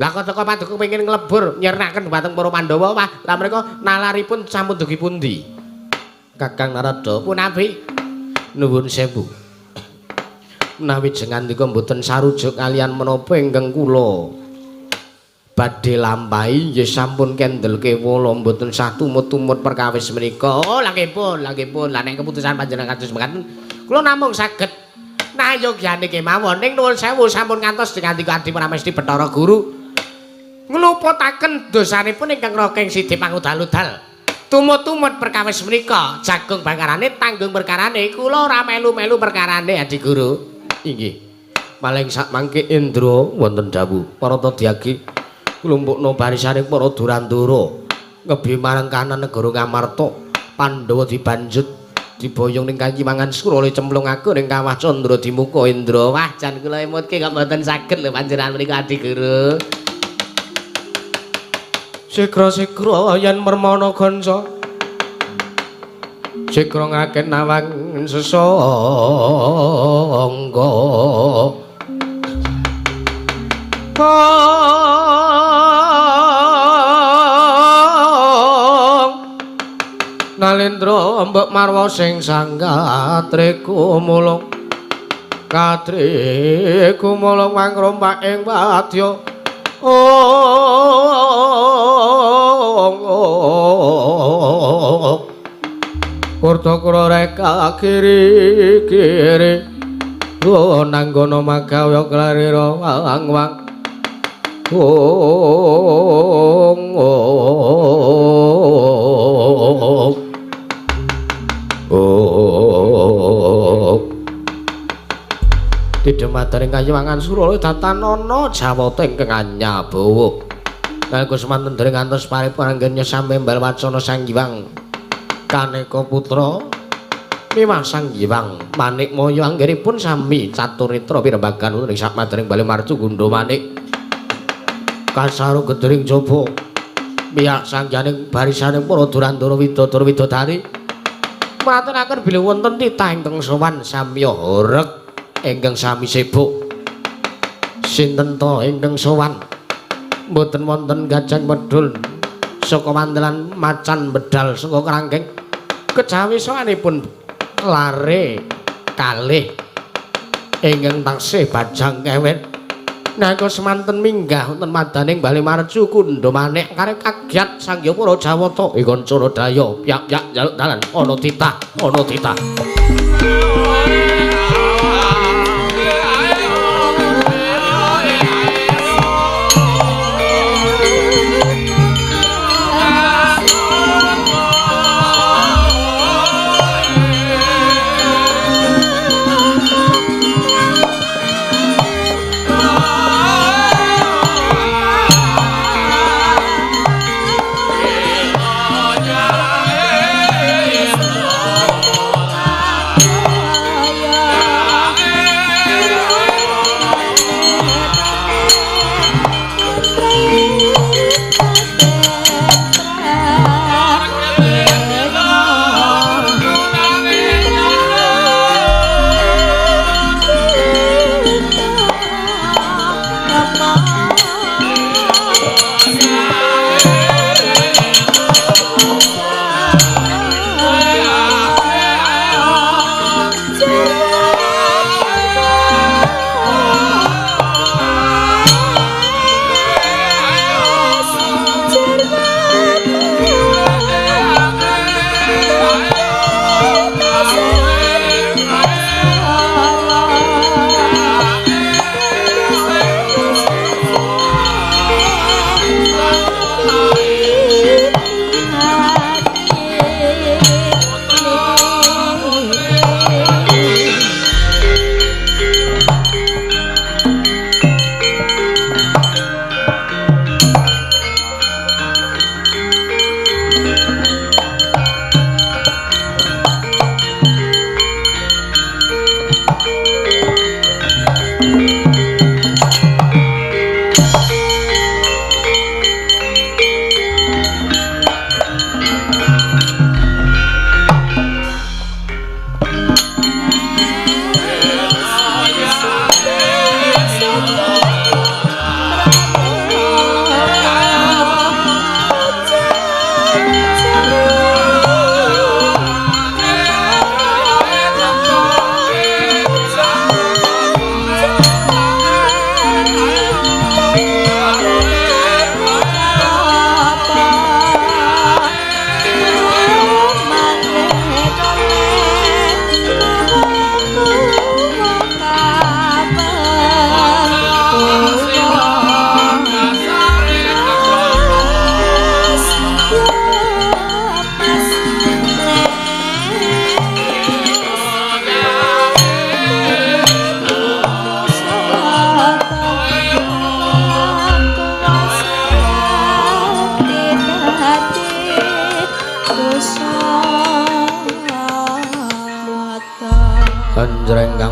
Lah kok teka paduka pengin nglebur nyirnaken dhumateng para Pandhawa, wah lah mereka nalaripun sampun dugi pundi? Kakang Narada punapi nuwun sewu. Menawi jengandika mboten sarujuk kalian menapa ingkang kula badhe lampahi nggih sampun kendel kewala mboten sah tumut-tumut perkawis menika. Oh lha nggih pun, lha nggih pun. Lah nek keputusan panjenengan kados mekaten kula namung saged nayogyane kemawon. Ning nuwun sewu sampun ngantos dingandika Adi Pramesti Bathara Guru ngluputaken dosanipun ingkang rokeng sidi pangudal-udal. Tumut-tumut perkawis menika jagung bakarane tanggung perkarane kula ora melu-melu perkarane Adi Guru. Inggih. Paling sak mangke Indra wonten dawuh Paratadyagi klumpukna barisane para Durandara ngebi marang kanan negara Ngamarta. Pandhawa dibanjut diboyong ning Kayimangan Suralaya cemplungake ning Kawah Candra Dimuka Indra. Wah jan kula emutke kok mboten saged lho panjenengan menika Adi Guru. Sigra-sigra yen mermana kanca sigra ngaken nawang sesangga. Nalendra mbok marwa sing sanggatre kumulung katri kumulung mangrompak ing wadya. Kurta-kura reka kiri kiri nanggono magawe klarira wang-wang. Tidhemadaring Kayiwangan Suralaya datanana Jawata ingkang anyabawa. Nalika semanten dereng ngantos paripurna anggen nyesambembal wacana Sang Hyang Kaneka Putra miwah Sang Hyang Manikmaya anggenipun sami caturitra pirembagan wonten ing sakmadering bale marcu gundha manik. Kasaru gedering jaba miyak sangyaning barisaning para Durandara widodara widodari maturaken bilih wonten titah ingkang sowan samya horeg ingkang sami sibuk. Sinten ta ingkang sowan? Mboten wonten gajang medhun saka wantelan macan bedal saka krangkeng. Kejawi sowanipun lare kalih ingkang taksih bajang kewet. Nalika semanten minggah wonten madaning bale marcu kundha manik karep kagiat Sang Hyang para Jawata ing Daya pyak-pyak njaluk dalan ana titah ana titah.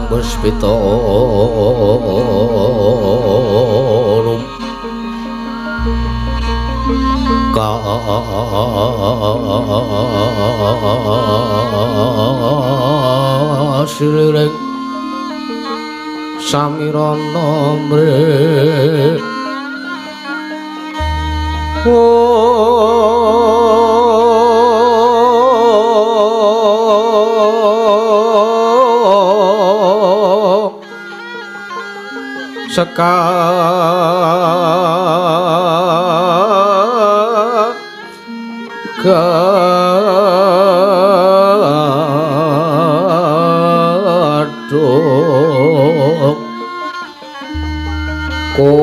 Sang Puspita Kasiliring samirana mrih Sekagadung ko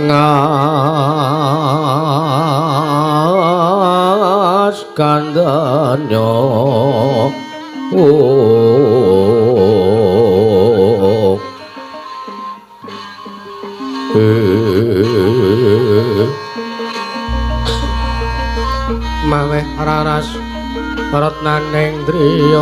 ngas kandhane maweh raras ratnaning driya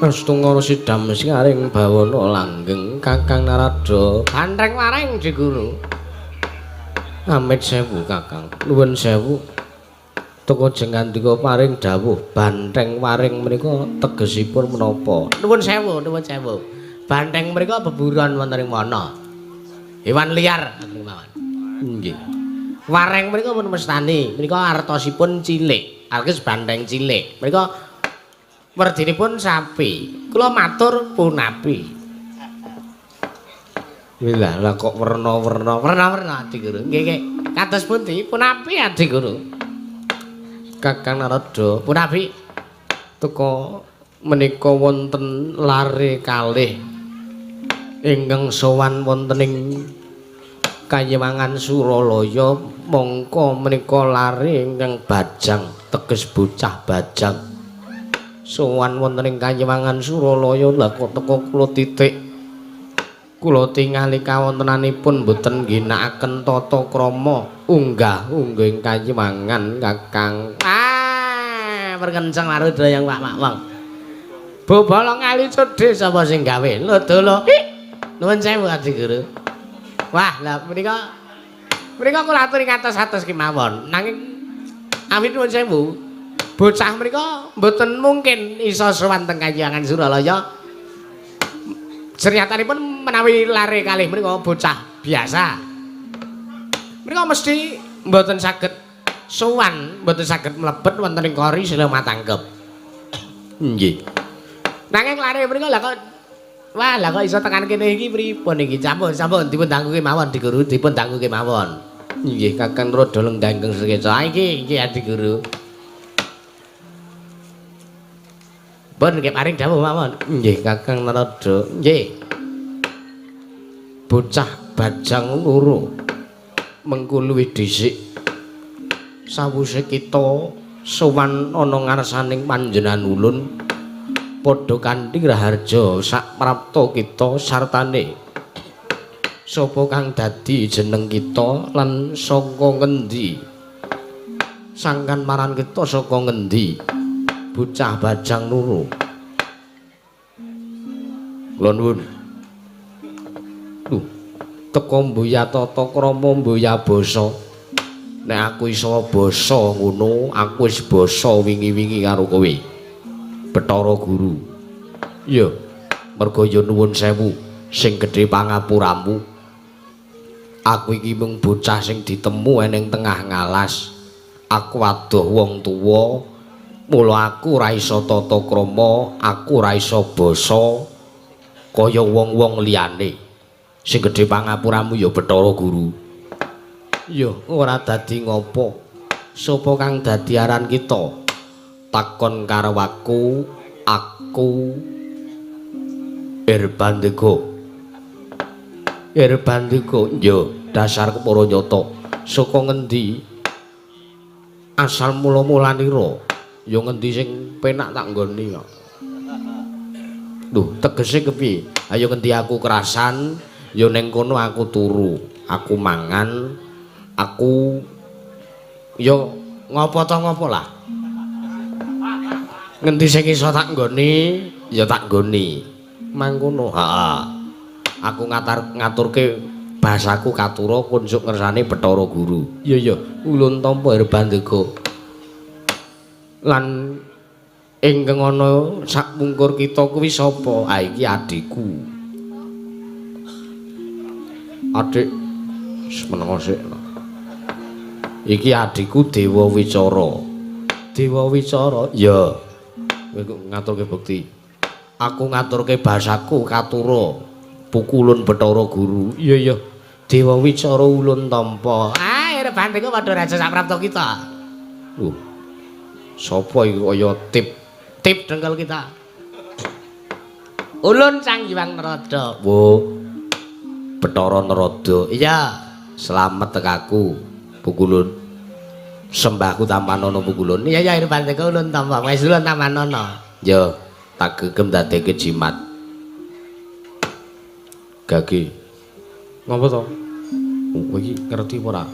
Astungkara sidam singaring bawana langgeng Kakang Narada bantreng wareng Dik Guru. Amit sewu Kakang, nuwun sewu. Teka jengandika paring dawuh bantheng waring menika tegesipun menapa? Nuwun sewu, nuwun sewu. Bantheng menika beburuan wonten ing wana. Hewan liar ngoten mawon. Nggih. Wareng menika pun mestani, menika artosipun cilik, artis bantheng cilik. Menika werdinipun sapi. Kula matur punapi. Lah lah kok werna-werna, werna-werna Adi Guru. Nggih, nggih. Kados pundi punapi Adi Guru? Kakang Narada, punapi teka menika wonten lare kalih ingkang sowan wonten ing Kayiwangan Suralaya, mongko menika lare ingkang bajang, teges bocah bajang. Sowan wonten ing Kayiwangan Suralaya, lha kok teka kula titik kula tingali kawontenanipun boten ngginakaken tata krama unggah ungguh ing Kayiwangan Kakang. Ah, perkenceng marudra yang Pak Wong. Bobolong kali cedhe sapa sing gawe? Lho dolo. Nuwun sewu Adi Guru. Wah, lha menika menika kula aturi ngatos-atos kemawon. Nanging awit nuwun sewu, bocah menika mboten mungkin iso sowan teng Kayiwangan Suralaya. Sernyatanipun menawi lare kalih menika bocah biasa. Menika mesti mboten saged sowan, mboten saged mlebet wonten ing kori sila matangkep. Nggih. Nanging lare menika lha kok wah, lha kok iso tekan kene iki pripun iki? Sampun, sampun dipun danguke mawon Dik Guru, dipun danguke mawon. Nggih, Kakang Rada lenggah ingkang sekeca. Iki iki Adi Guru. Pun nggih paring dawuh mawon. Nggih, Kakang Narada. Nggih. Bocah bajang loro mengko luwih dhisik sawuse kita sowan ana ngarsaning panjenengan ulun padha kanthi raharja sak prapta kita sartane sapa kang dadi jeneng kita lan saka ngendi sangkan maran kita saka ngendi bocah bajang loro. Kula nuwun. Teka mbuya tata krama mbuya basa. Nek aku iso basa ngono, aku wis basa wingi-wingi karo kowe. Bathara Guru. Iya, merga ya nuwun sewu sing gedhe pangapuramu. Aku iki mung bocah sing ditemu eneng tengah ngalas. Aku adoh wong tuwa, mula aku ora iso tata krama, aku ora iso basa kaya wong-wong liyane. Sing gedhe pangapuramu ya Bathara Guru. Ya ora dadi ngopo. Sapa kang dadi aran kita? Takon karo aku, aku Irbandika. Irbandika, ya dasar kepara nyata. Saka ngendi asal mula-mulanira? Ya ngendi sing penak tak nggoni kok. Lho, tegese kepiye? Ayo ngendi aku kerasan, ya ning kono aku turu, aku mangan, aku ya ngopo ta ngopo lah. Ngendi sing iso tak nggoni, ya tak nggoni. Mangkono. Heeh. Aku ngaturke bahasaku katura kunjuk ngersane Bathara Guru. Iya ya, ulun tampa Irbandika. Lan ingkang ana sakmungkur kita kuwi sapa? Ah iki adhiku. Adik menengo sik. Iki adhiku Dewa Wicara. Dewa Wicara? Ya. Kowe kok ngaturke bekti. Aku ngaturke bahasaku katura. Pukulun Bathara Guru. Iya ya. Dewa Wicara ulun tampa. Ah, Irbandika padha raja saprapta kita. Lho. Sapa iki kaya tip tip dengkul kita? Ulun Sang Hyang Narada. Wo. Bathara Narada. Iya, slamet tekaku Pukulun. Sembahku tampanana Pukulun. Iya ya Irbandika ulun tampa. Wis ulun tampanana. Ya, tak gegem dadekke jimat. Gage. Ngopo to? Kowe iki ngerti apa ora?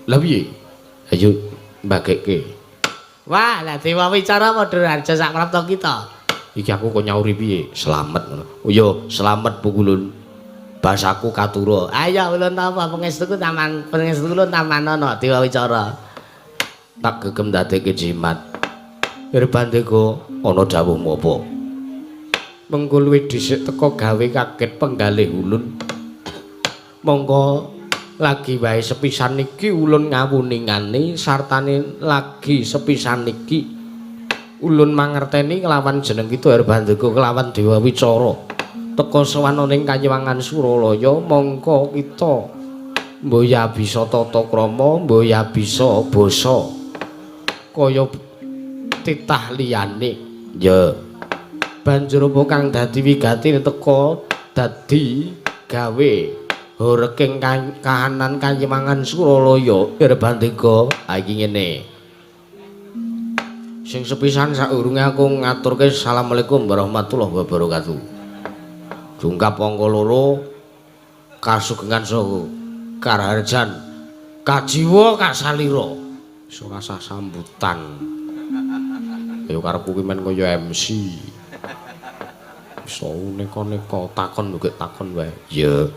Lha piye? Ayo mbagekke. Wah, lah Dewa Wicara padha raja saprapta kita. Iki aku kok nyauri piye? Slamet ngono. Oh iya, slamet Pukulun. Bahasaku katura. Ayo ulun tampa pangestuku taman pangestu ulun tampanana Dewa Wicara. Tak gegem dadekke jimat. Irbandika ana dawuhmu apa? Mengko luwih dhisik teka gawe kaget penggalih ulun. Monggo lagi wae sepisan iki ulun ngawuningane sartane lagi sepisan iki ulun mangerteni kelawan jeneng kita Irbandika kelawan Dewa Wicara. Teka sowan ning Kayiwangan Suralaya mongko kita mboya bisa tata krama, mboya bisa basa kaya titah liyane. Ya. Banjur apa kang dadi wigati teka dadi gawe horeking kahanan Kayiwangan Suralaya Irbandika. Ha iki ngene. Sing sepisan saurunge aku ngaturke assalamualaikum warahmatullahi wabarakatuh. Jungkap angka loro kasugengan saha karaharjan kajiwa kasalira. Wis ora sah sambutan. Ya karepku ki men kaya MC. Wis neka-neka takon lho takon wae. Ya.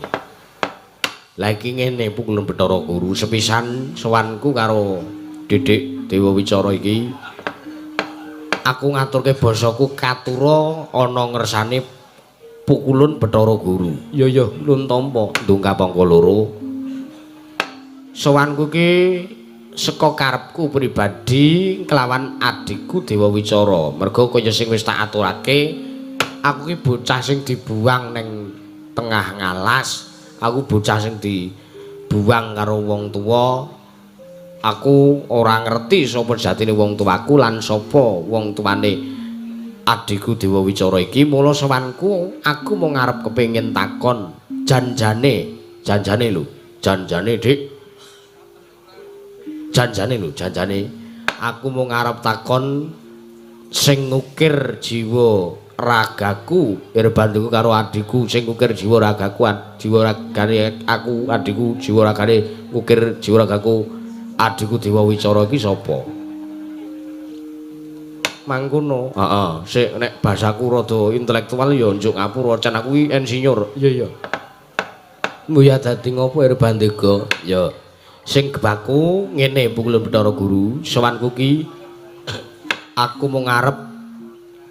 Lah iki ngene Pukulun Bathara Guru sepisan sowanku karo Didik Dewa Wicara iki. Aku ngaturke basaku katura ana ngersane Pukulun Bathara Guru. Ya ya ulun tampa ndongkap angka loro. Sowanku iki saka karepku pribadi kelawan adikku Dewa Wicara. Merga kaya sing wis tak aturake, aku ki bocah sing dibuang ning tengah ngalas, aku bocah sing dibuang karo wong tuwa. Aku ora ngerti sapa jatine wong tuaku lan sapa wong tuane adikku Dewa Wicara iki. Mula sowanku aku mung arep kepengin takon janjane, janjane lho, janjane Dik. Janjane lho, janjane aku mung arep takon sing ngukir jiwa ragaku Irbandika karo adikku sing ngukir jiwa ragaku, jiwa ragane aku adikku, jiwa ragane ngukir jiwa ragaku adikku Dewa Wicara iki sapa? Mangkono. Heeh, sik nek bahasaku rada intelektual ya njuk ngapura, can aku iki insinyur. Iya iya. Mbuh ya dadi ngopo Irbandika? Ya. Sing gebaku ngene Pukulun Bathara Guru, sowanku ki aku mung arep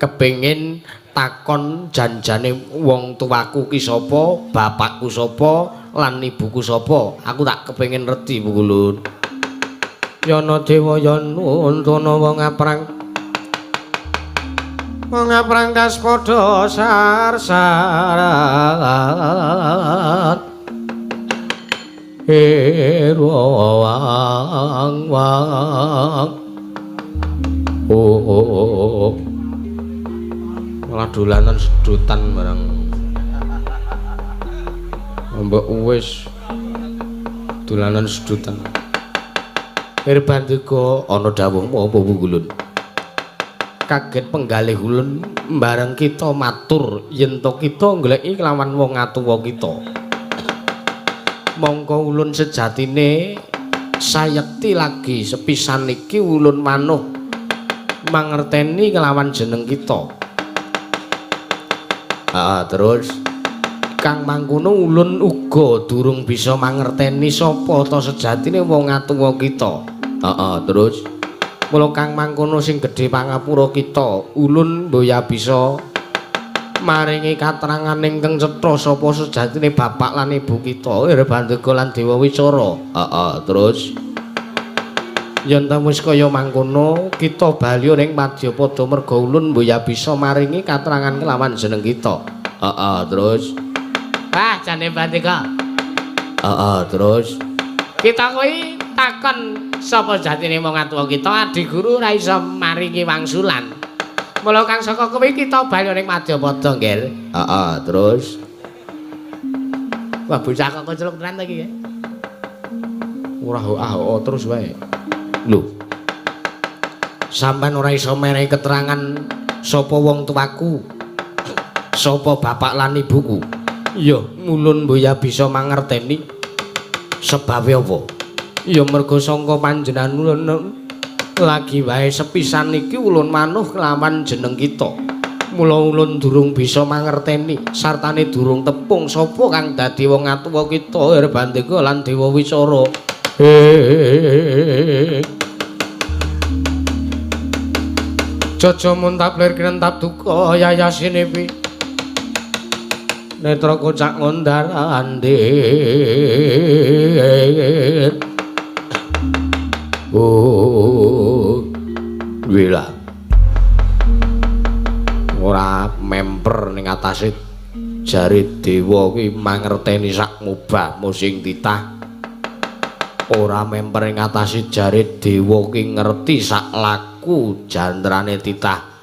kepengin takon janjane wong tuaku ki sapa, bapakku sapa, lan ibuku sapa. Aku tak kepengin reti Pukulun. Yana dewa yana untana wong aprang. Wong prangkas padha sarsaran. Wang wang. Oh oh oh. Malah dolanan sedotan barang. Mbok wis dolanan sedotan. Irbandika ana dawuh apa Gulun? Kaget penggalih ulun bareng kita matur yen to kita goleki kelawan wong atuwa kita. Mongko ulun sejatine sayekti lagi sepisan iki ulun manuh mangerteni kelawan jeneng kita. Terus kang mangkono ulun uga durung bisa mangerteni sapa ta sejatine wong atuwa kita. Terus mula kang mangkono sing gedhe pangapura kita, ulun mboya bisa maringi katerangan ingkang cetha sapa sejatine bapak lan ibu kita, Irbandika lan Dewa Wicara. Terus yen ta wis kaya mangkono, kita bali ning Madyapada merga ulun mboya bisa maringi katerangan kelawan jeneng kita. Terus wah jane Bandika. Terus kita kuwi takon sapa jatine wong atuwa kita, adi guru ora iso maringi wangsulan. Mula kang saka kuwi kita bali ning Madyapada, nggih. Terus wah bocah kok keceluk tenan ta iki. Ora hoah terus wae. Lho. Sampeyan ora iso menehi keterangan sapa wong tuaku, sapa bapak lan ibuku. Ya, mulun mboya bisa mangerteni sebabe apa? Ya merga sangka panjenengan ulun lagi wae sepisan iki ulun manuh kelawan jeneng kita. Mula ulun durung bisa mangerteni sartane durung tepung sapa kang dadi wong atuwa kita, Irbandika lan Dewa Wicara. Jaja muntap lir kinentap duka yayasine pi. Netra kocak ngondar andir. Oh, wila. Ora memper ning atase jare dewa kuwi mangerteni sak mubah sing titah. Ora memper ing atase jare dewa kuwi ngerti sak laku jantrane titah.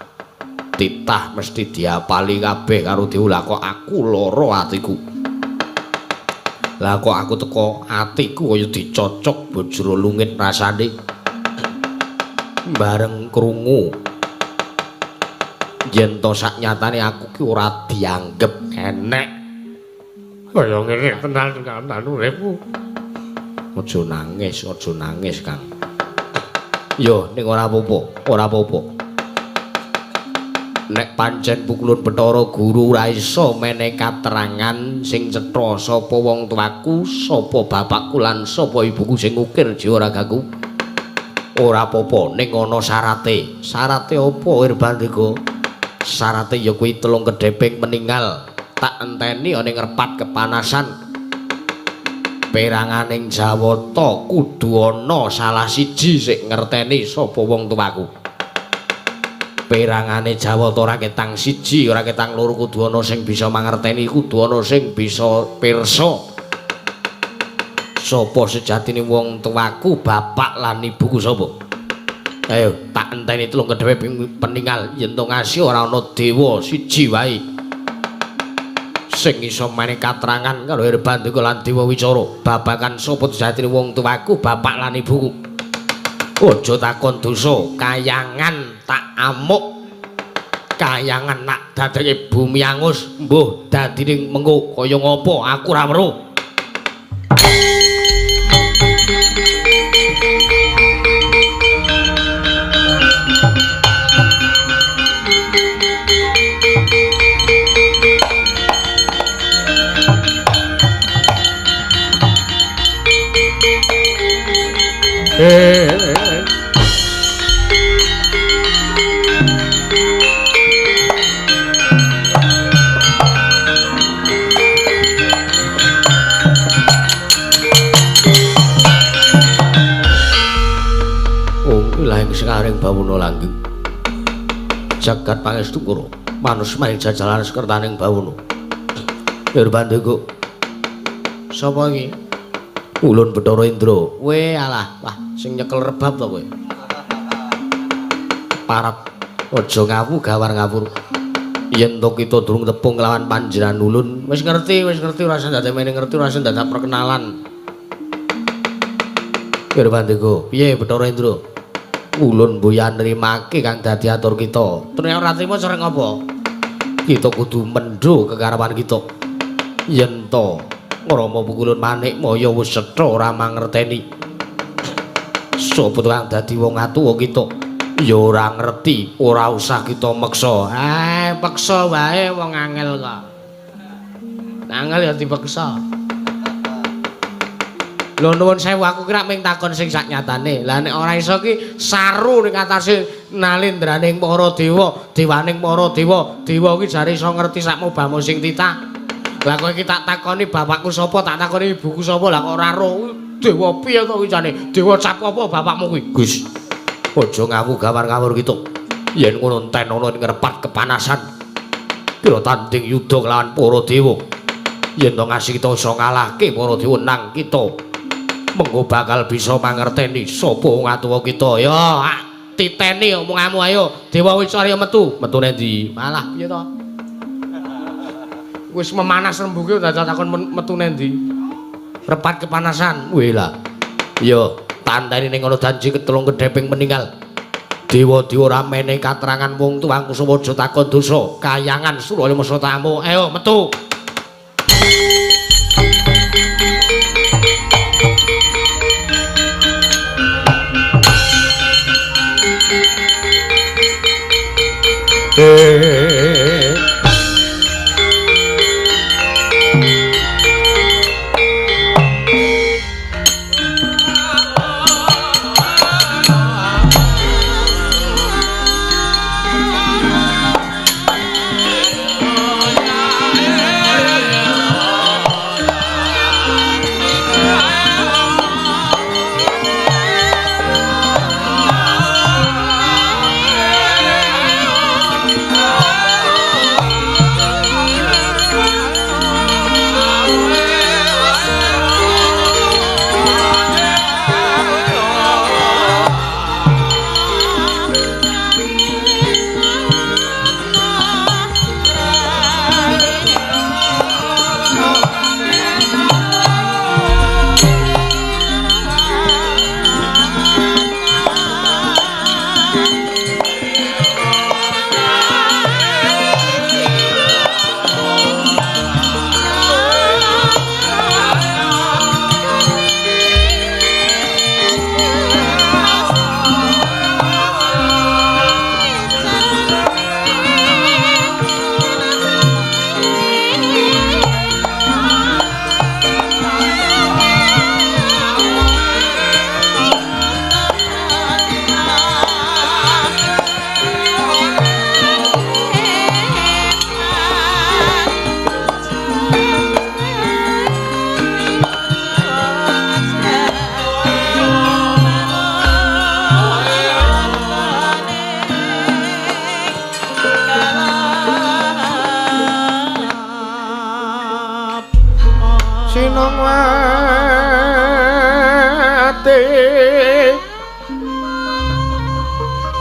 Titah mesti diapali kabeh karo dewa. Lah kok aku lara atiku. Lah kok aku teko atiku kaya dicocok bojro lungit rasane. Bareng krungu yen to sak nyatane aku ki ora dianggep enek. Kaya ngene tenan tenan uripku. Aja nangis, Kang. Yo ning ora apa-apa, ora apa-apa. Nek pancen Pukulun Bathara Guru ora iso menehi katerangan sing cetha sapa wong tuaku, sapa bapakku lan sapa ibuku sing ngukir jiwa ragaku. Ora apa-apa, ning ana syarate. Syarate apa, Irbandika? Syarate ya kuwi telung kedheping meninggal. Tak enteni ana ing repat kepanasan. Peranganing Jawata kudu ana salah siji sing ngerteni sapa wong tuaku. Perangane Jawata ora ketang siji, ora ketang loro, kudu ana sing bisa mangerteni, kudu ana sing bisa pirsa sapa sejatine wong tuaku, bapak lan ibuku sapa. Ayo tak enteni telung kedhewe peninggal yen to ngasih ora ana dewa siji wae sing iso menehi katerangan karo Irbandika lan Dewa Wicara babagan sapa sejatine wong tuaku, bapak lan ibuku. Aja takon dosa, kayangan tak amuk, kayangan nak dadeke bumi angus, mbuh dadine mengko kaya ngapa aku ora weruh. Sekaring bawana langgeng. Jagat pangestu kura manus maring jajalan sekertaning bawana. Nirbandaga. Sapa iki? Ulun Bathara Indra. Kowe alah, wah sing nyekel rebab to kowe. Parap aja ngawu gawar ngawur. Yen to kita durung tepung kelawan panjenengan ulun, wis ngerti ora usah dadak mene ngerti ora usah dadak perkenalan. Nirbandaga, piye Bathara Indra? Ulun mboyan nrimake kang dadi atur kita. Terus ora trima cara ngapa? Kita kudu mendho kekarepan kita. Yen to ngrama pukulun manik maya wis cetha ora mangerteni. Sapa kang dadi wong atuwa kita? Ya ora ngerti, ora usah kita meksa. Peksa wae wong angel kok. Angel ya dipeksa. Lho nuwun sewu aku kira mung takon sing sak nyatane. Lah nek ora iso ki saru ning atase nalendraning para dewa, dewaning para dewa. Dewa ki jare iso ngerti sak mobamo sing titah. Lah kowe iki tak takoni bapakku sapa, tak takoni ibuku sapa, lah kok ora roh. Dewa piye to kuwi jane? Dewa cap apa bapakmu kuwi? Gus. Aja ngawu gawar-ngawur gitu. Yen ngono enten ana ing repat kepanasan. Kira tanding yuda kelawan para dewa. Yen to ngasih kita iso ngalahke para dewa nang kita. Mengko bakal bisa mangerteni sapa wong atuwa kita. Ya, titeni omonganmu ayo. Dewa Wicarya metu. Metu nendi? Malah piye to? Wis memanas rembuke dadak takon metu nendi? Repat kepanasan. Weh lah. Ya, tandani ning ana janji ketelung kedheping meninggal. Dewa-dewa ora menehi katerangan wong tuwangku aja takon dosa. Kayangan Suralaya masa tamu. Ayo metu.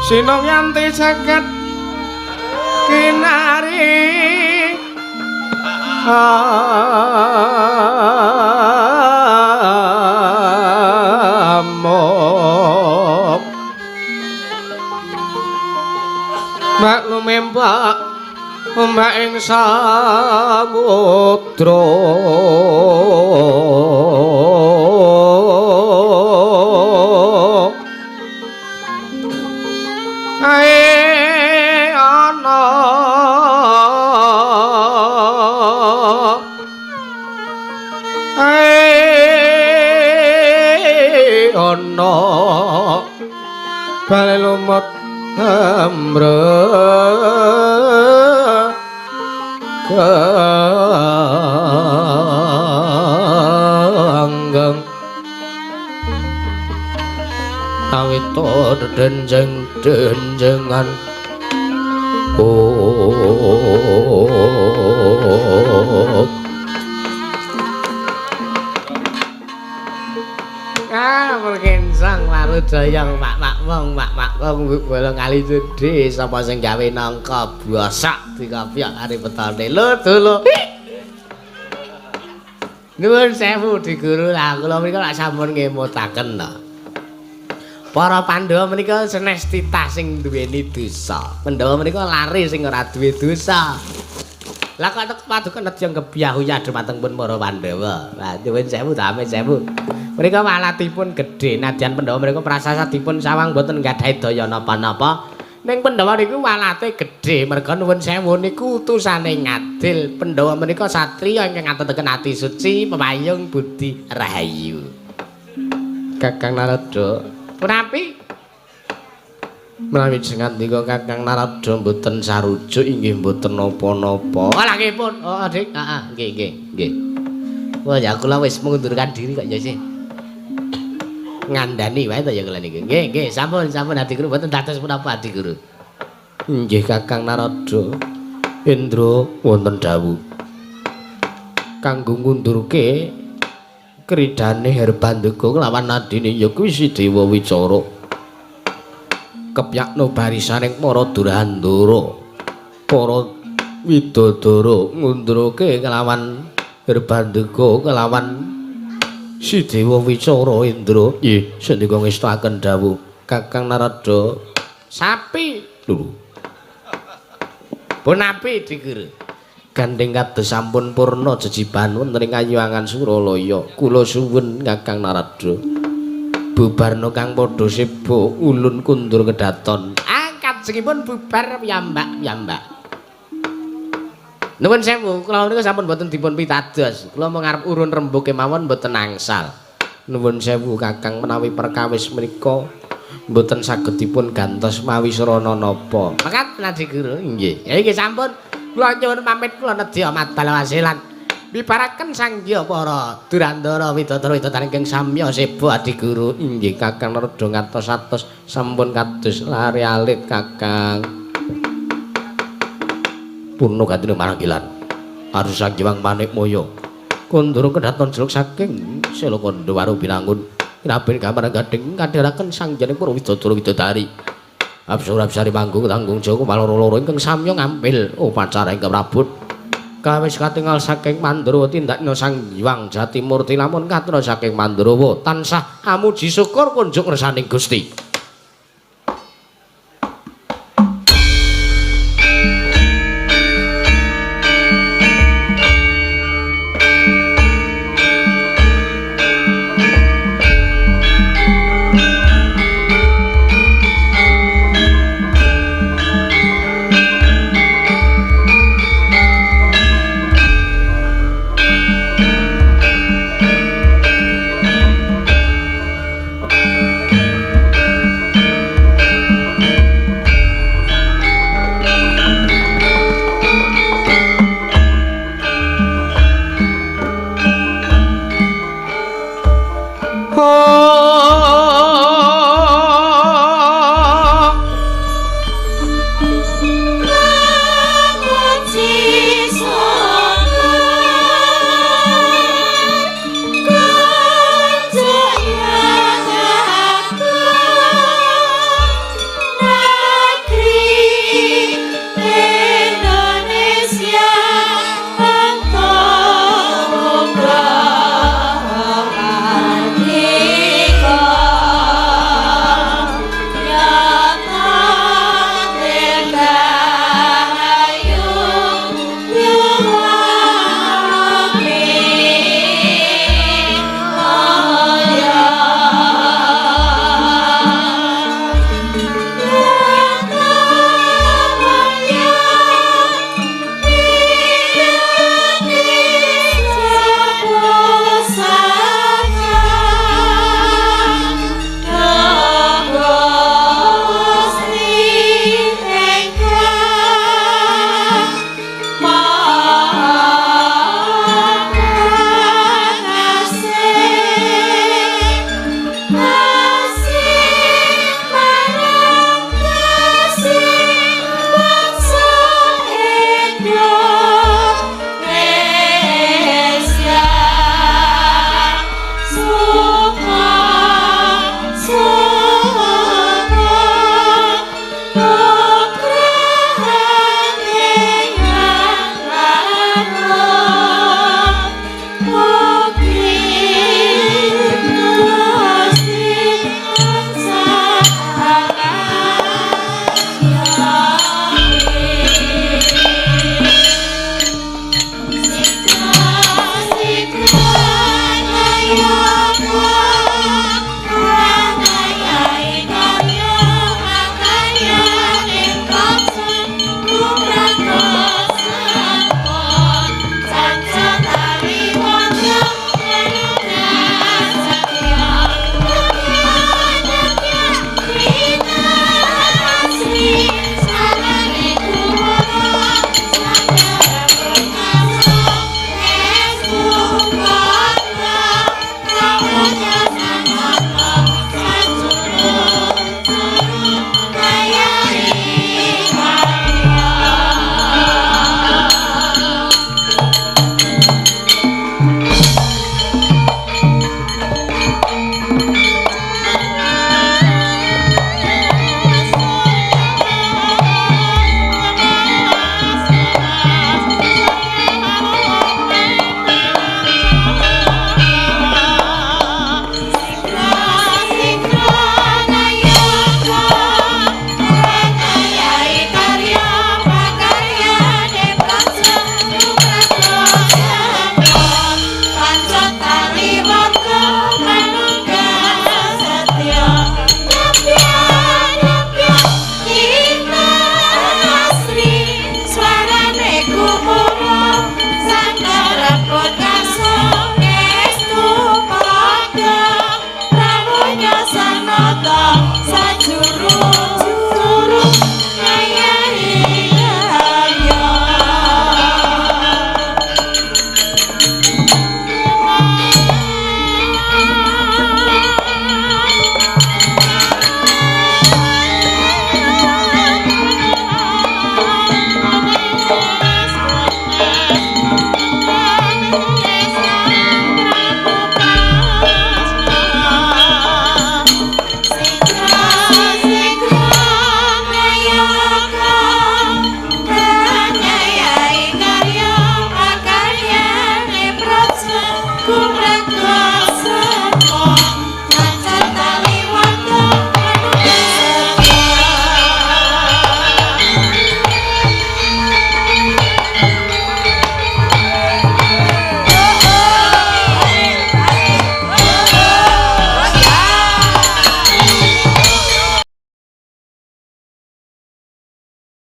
Sinong yanti jagat kinari amok maklum mbak mbak ing samudra ae ana ae ana bale lumut amre ganggeng awito dedenjeng denjengan Ah, mrkensang warudayang mak-mak wong mak-mak wong bolong kali gedhe sapa sing gawe nangka bosok dikopyok karo petone. Lho dolo. Nuwun sewu di guru lah kula menika lak sampun ngemutaken to. Para Pandhawa menika senes titah sing duweni dosa. Pandhawa menika lare sing ora duwe dosa. Lah kok tek paduka nedya gebyah uyah dumateng pun para Pandhawa. Lah nuwun sewu ta amit sewu. Menika walatipun gedhe nadyan Pandhawa menika prasasatipun sawang mboten nggadahi daya napa-napa. Ning Pandhawa niku walate gedhe merga nuwun sewu niku utusane ngadil. Pandhawa menika satriya ingkang ngatekaken ati suci, pepayung budi rahayu. Kakang Narada, punapi? Menawi sengandika Kakang Narada mboten sarujuk inggih mboten napa-napa. Walah nggih pun. Oh, Dik. Heeh, nggih nggih nggih. Wah, ya kula wis mengundurkan diri kok ya sih. Ngandani wae to ya kula niki. Nggih, nggih, sampun sampun Adi Guru mboten dados punapa Adi Guru. Nggih Kakang Narada. Indra wonten dawuh. Kanggo ngundurke kridane Herbandaka kelawan adine ya kuwi si Dewa Wicara. Kepyakno barisaning para Durandara, para Widodara ngundurke kelawan Herbandaka kelawan si Dewa Wicara. Indra nggih sendika ngestakaken dawuh Kakang Narada. Sapi lho punapi Dik Guru. Gandeng kados sampun purna jejiban wonten ing Kayuwangan Suralaya. Kula suwun Kakang Narada. Bubarna kang padha seba ulun kundur kedaton. Angkat jengipun bubar piyambak-piyambak. Nuwun sewu, kula menika sampun mboten dipun pitados. Kula mung arep urun rembug kemawon mboten angsal. Nuwun sewu Kakang, menawi perkawis menika mboten saged dipun gantos mawi srana napa. Mangkat Adi Guru. Nggih. Ya iki sampun kula nyuwun pamit, kula nedya madal wasilan. Bibaraken sangya para Durandara widodara widodari ingkang samya seba Adi Guru. Inggih Kakang Narada ngatos-atos sampun kados lare alit Kakang. Purna gantine maranggilan. Arus Sang Hyang Manikmaya. Kondoro kedaton jeluk saking Selakandha Waru Binangun. Kinabin gambaran gading kadheraken sang jane para widodara widodari. Apsara-apsari manggung tanggung joko maloro-loro ingkang samya ngampil upacara ingkang prabut. Kawis katingal saking Mandrawa tindakna Sang Hyang Jatimurti lamun katrna saking Mandrawa tansah amuji syukur kunjuk ngersaning Gusti. Oh.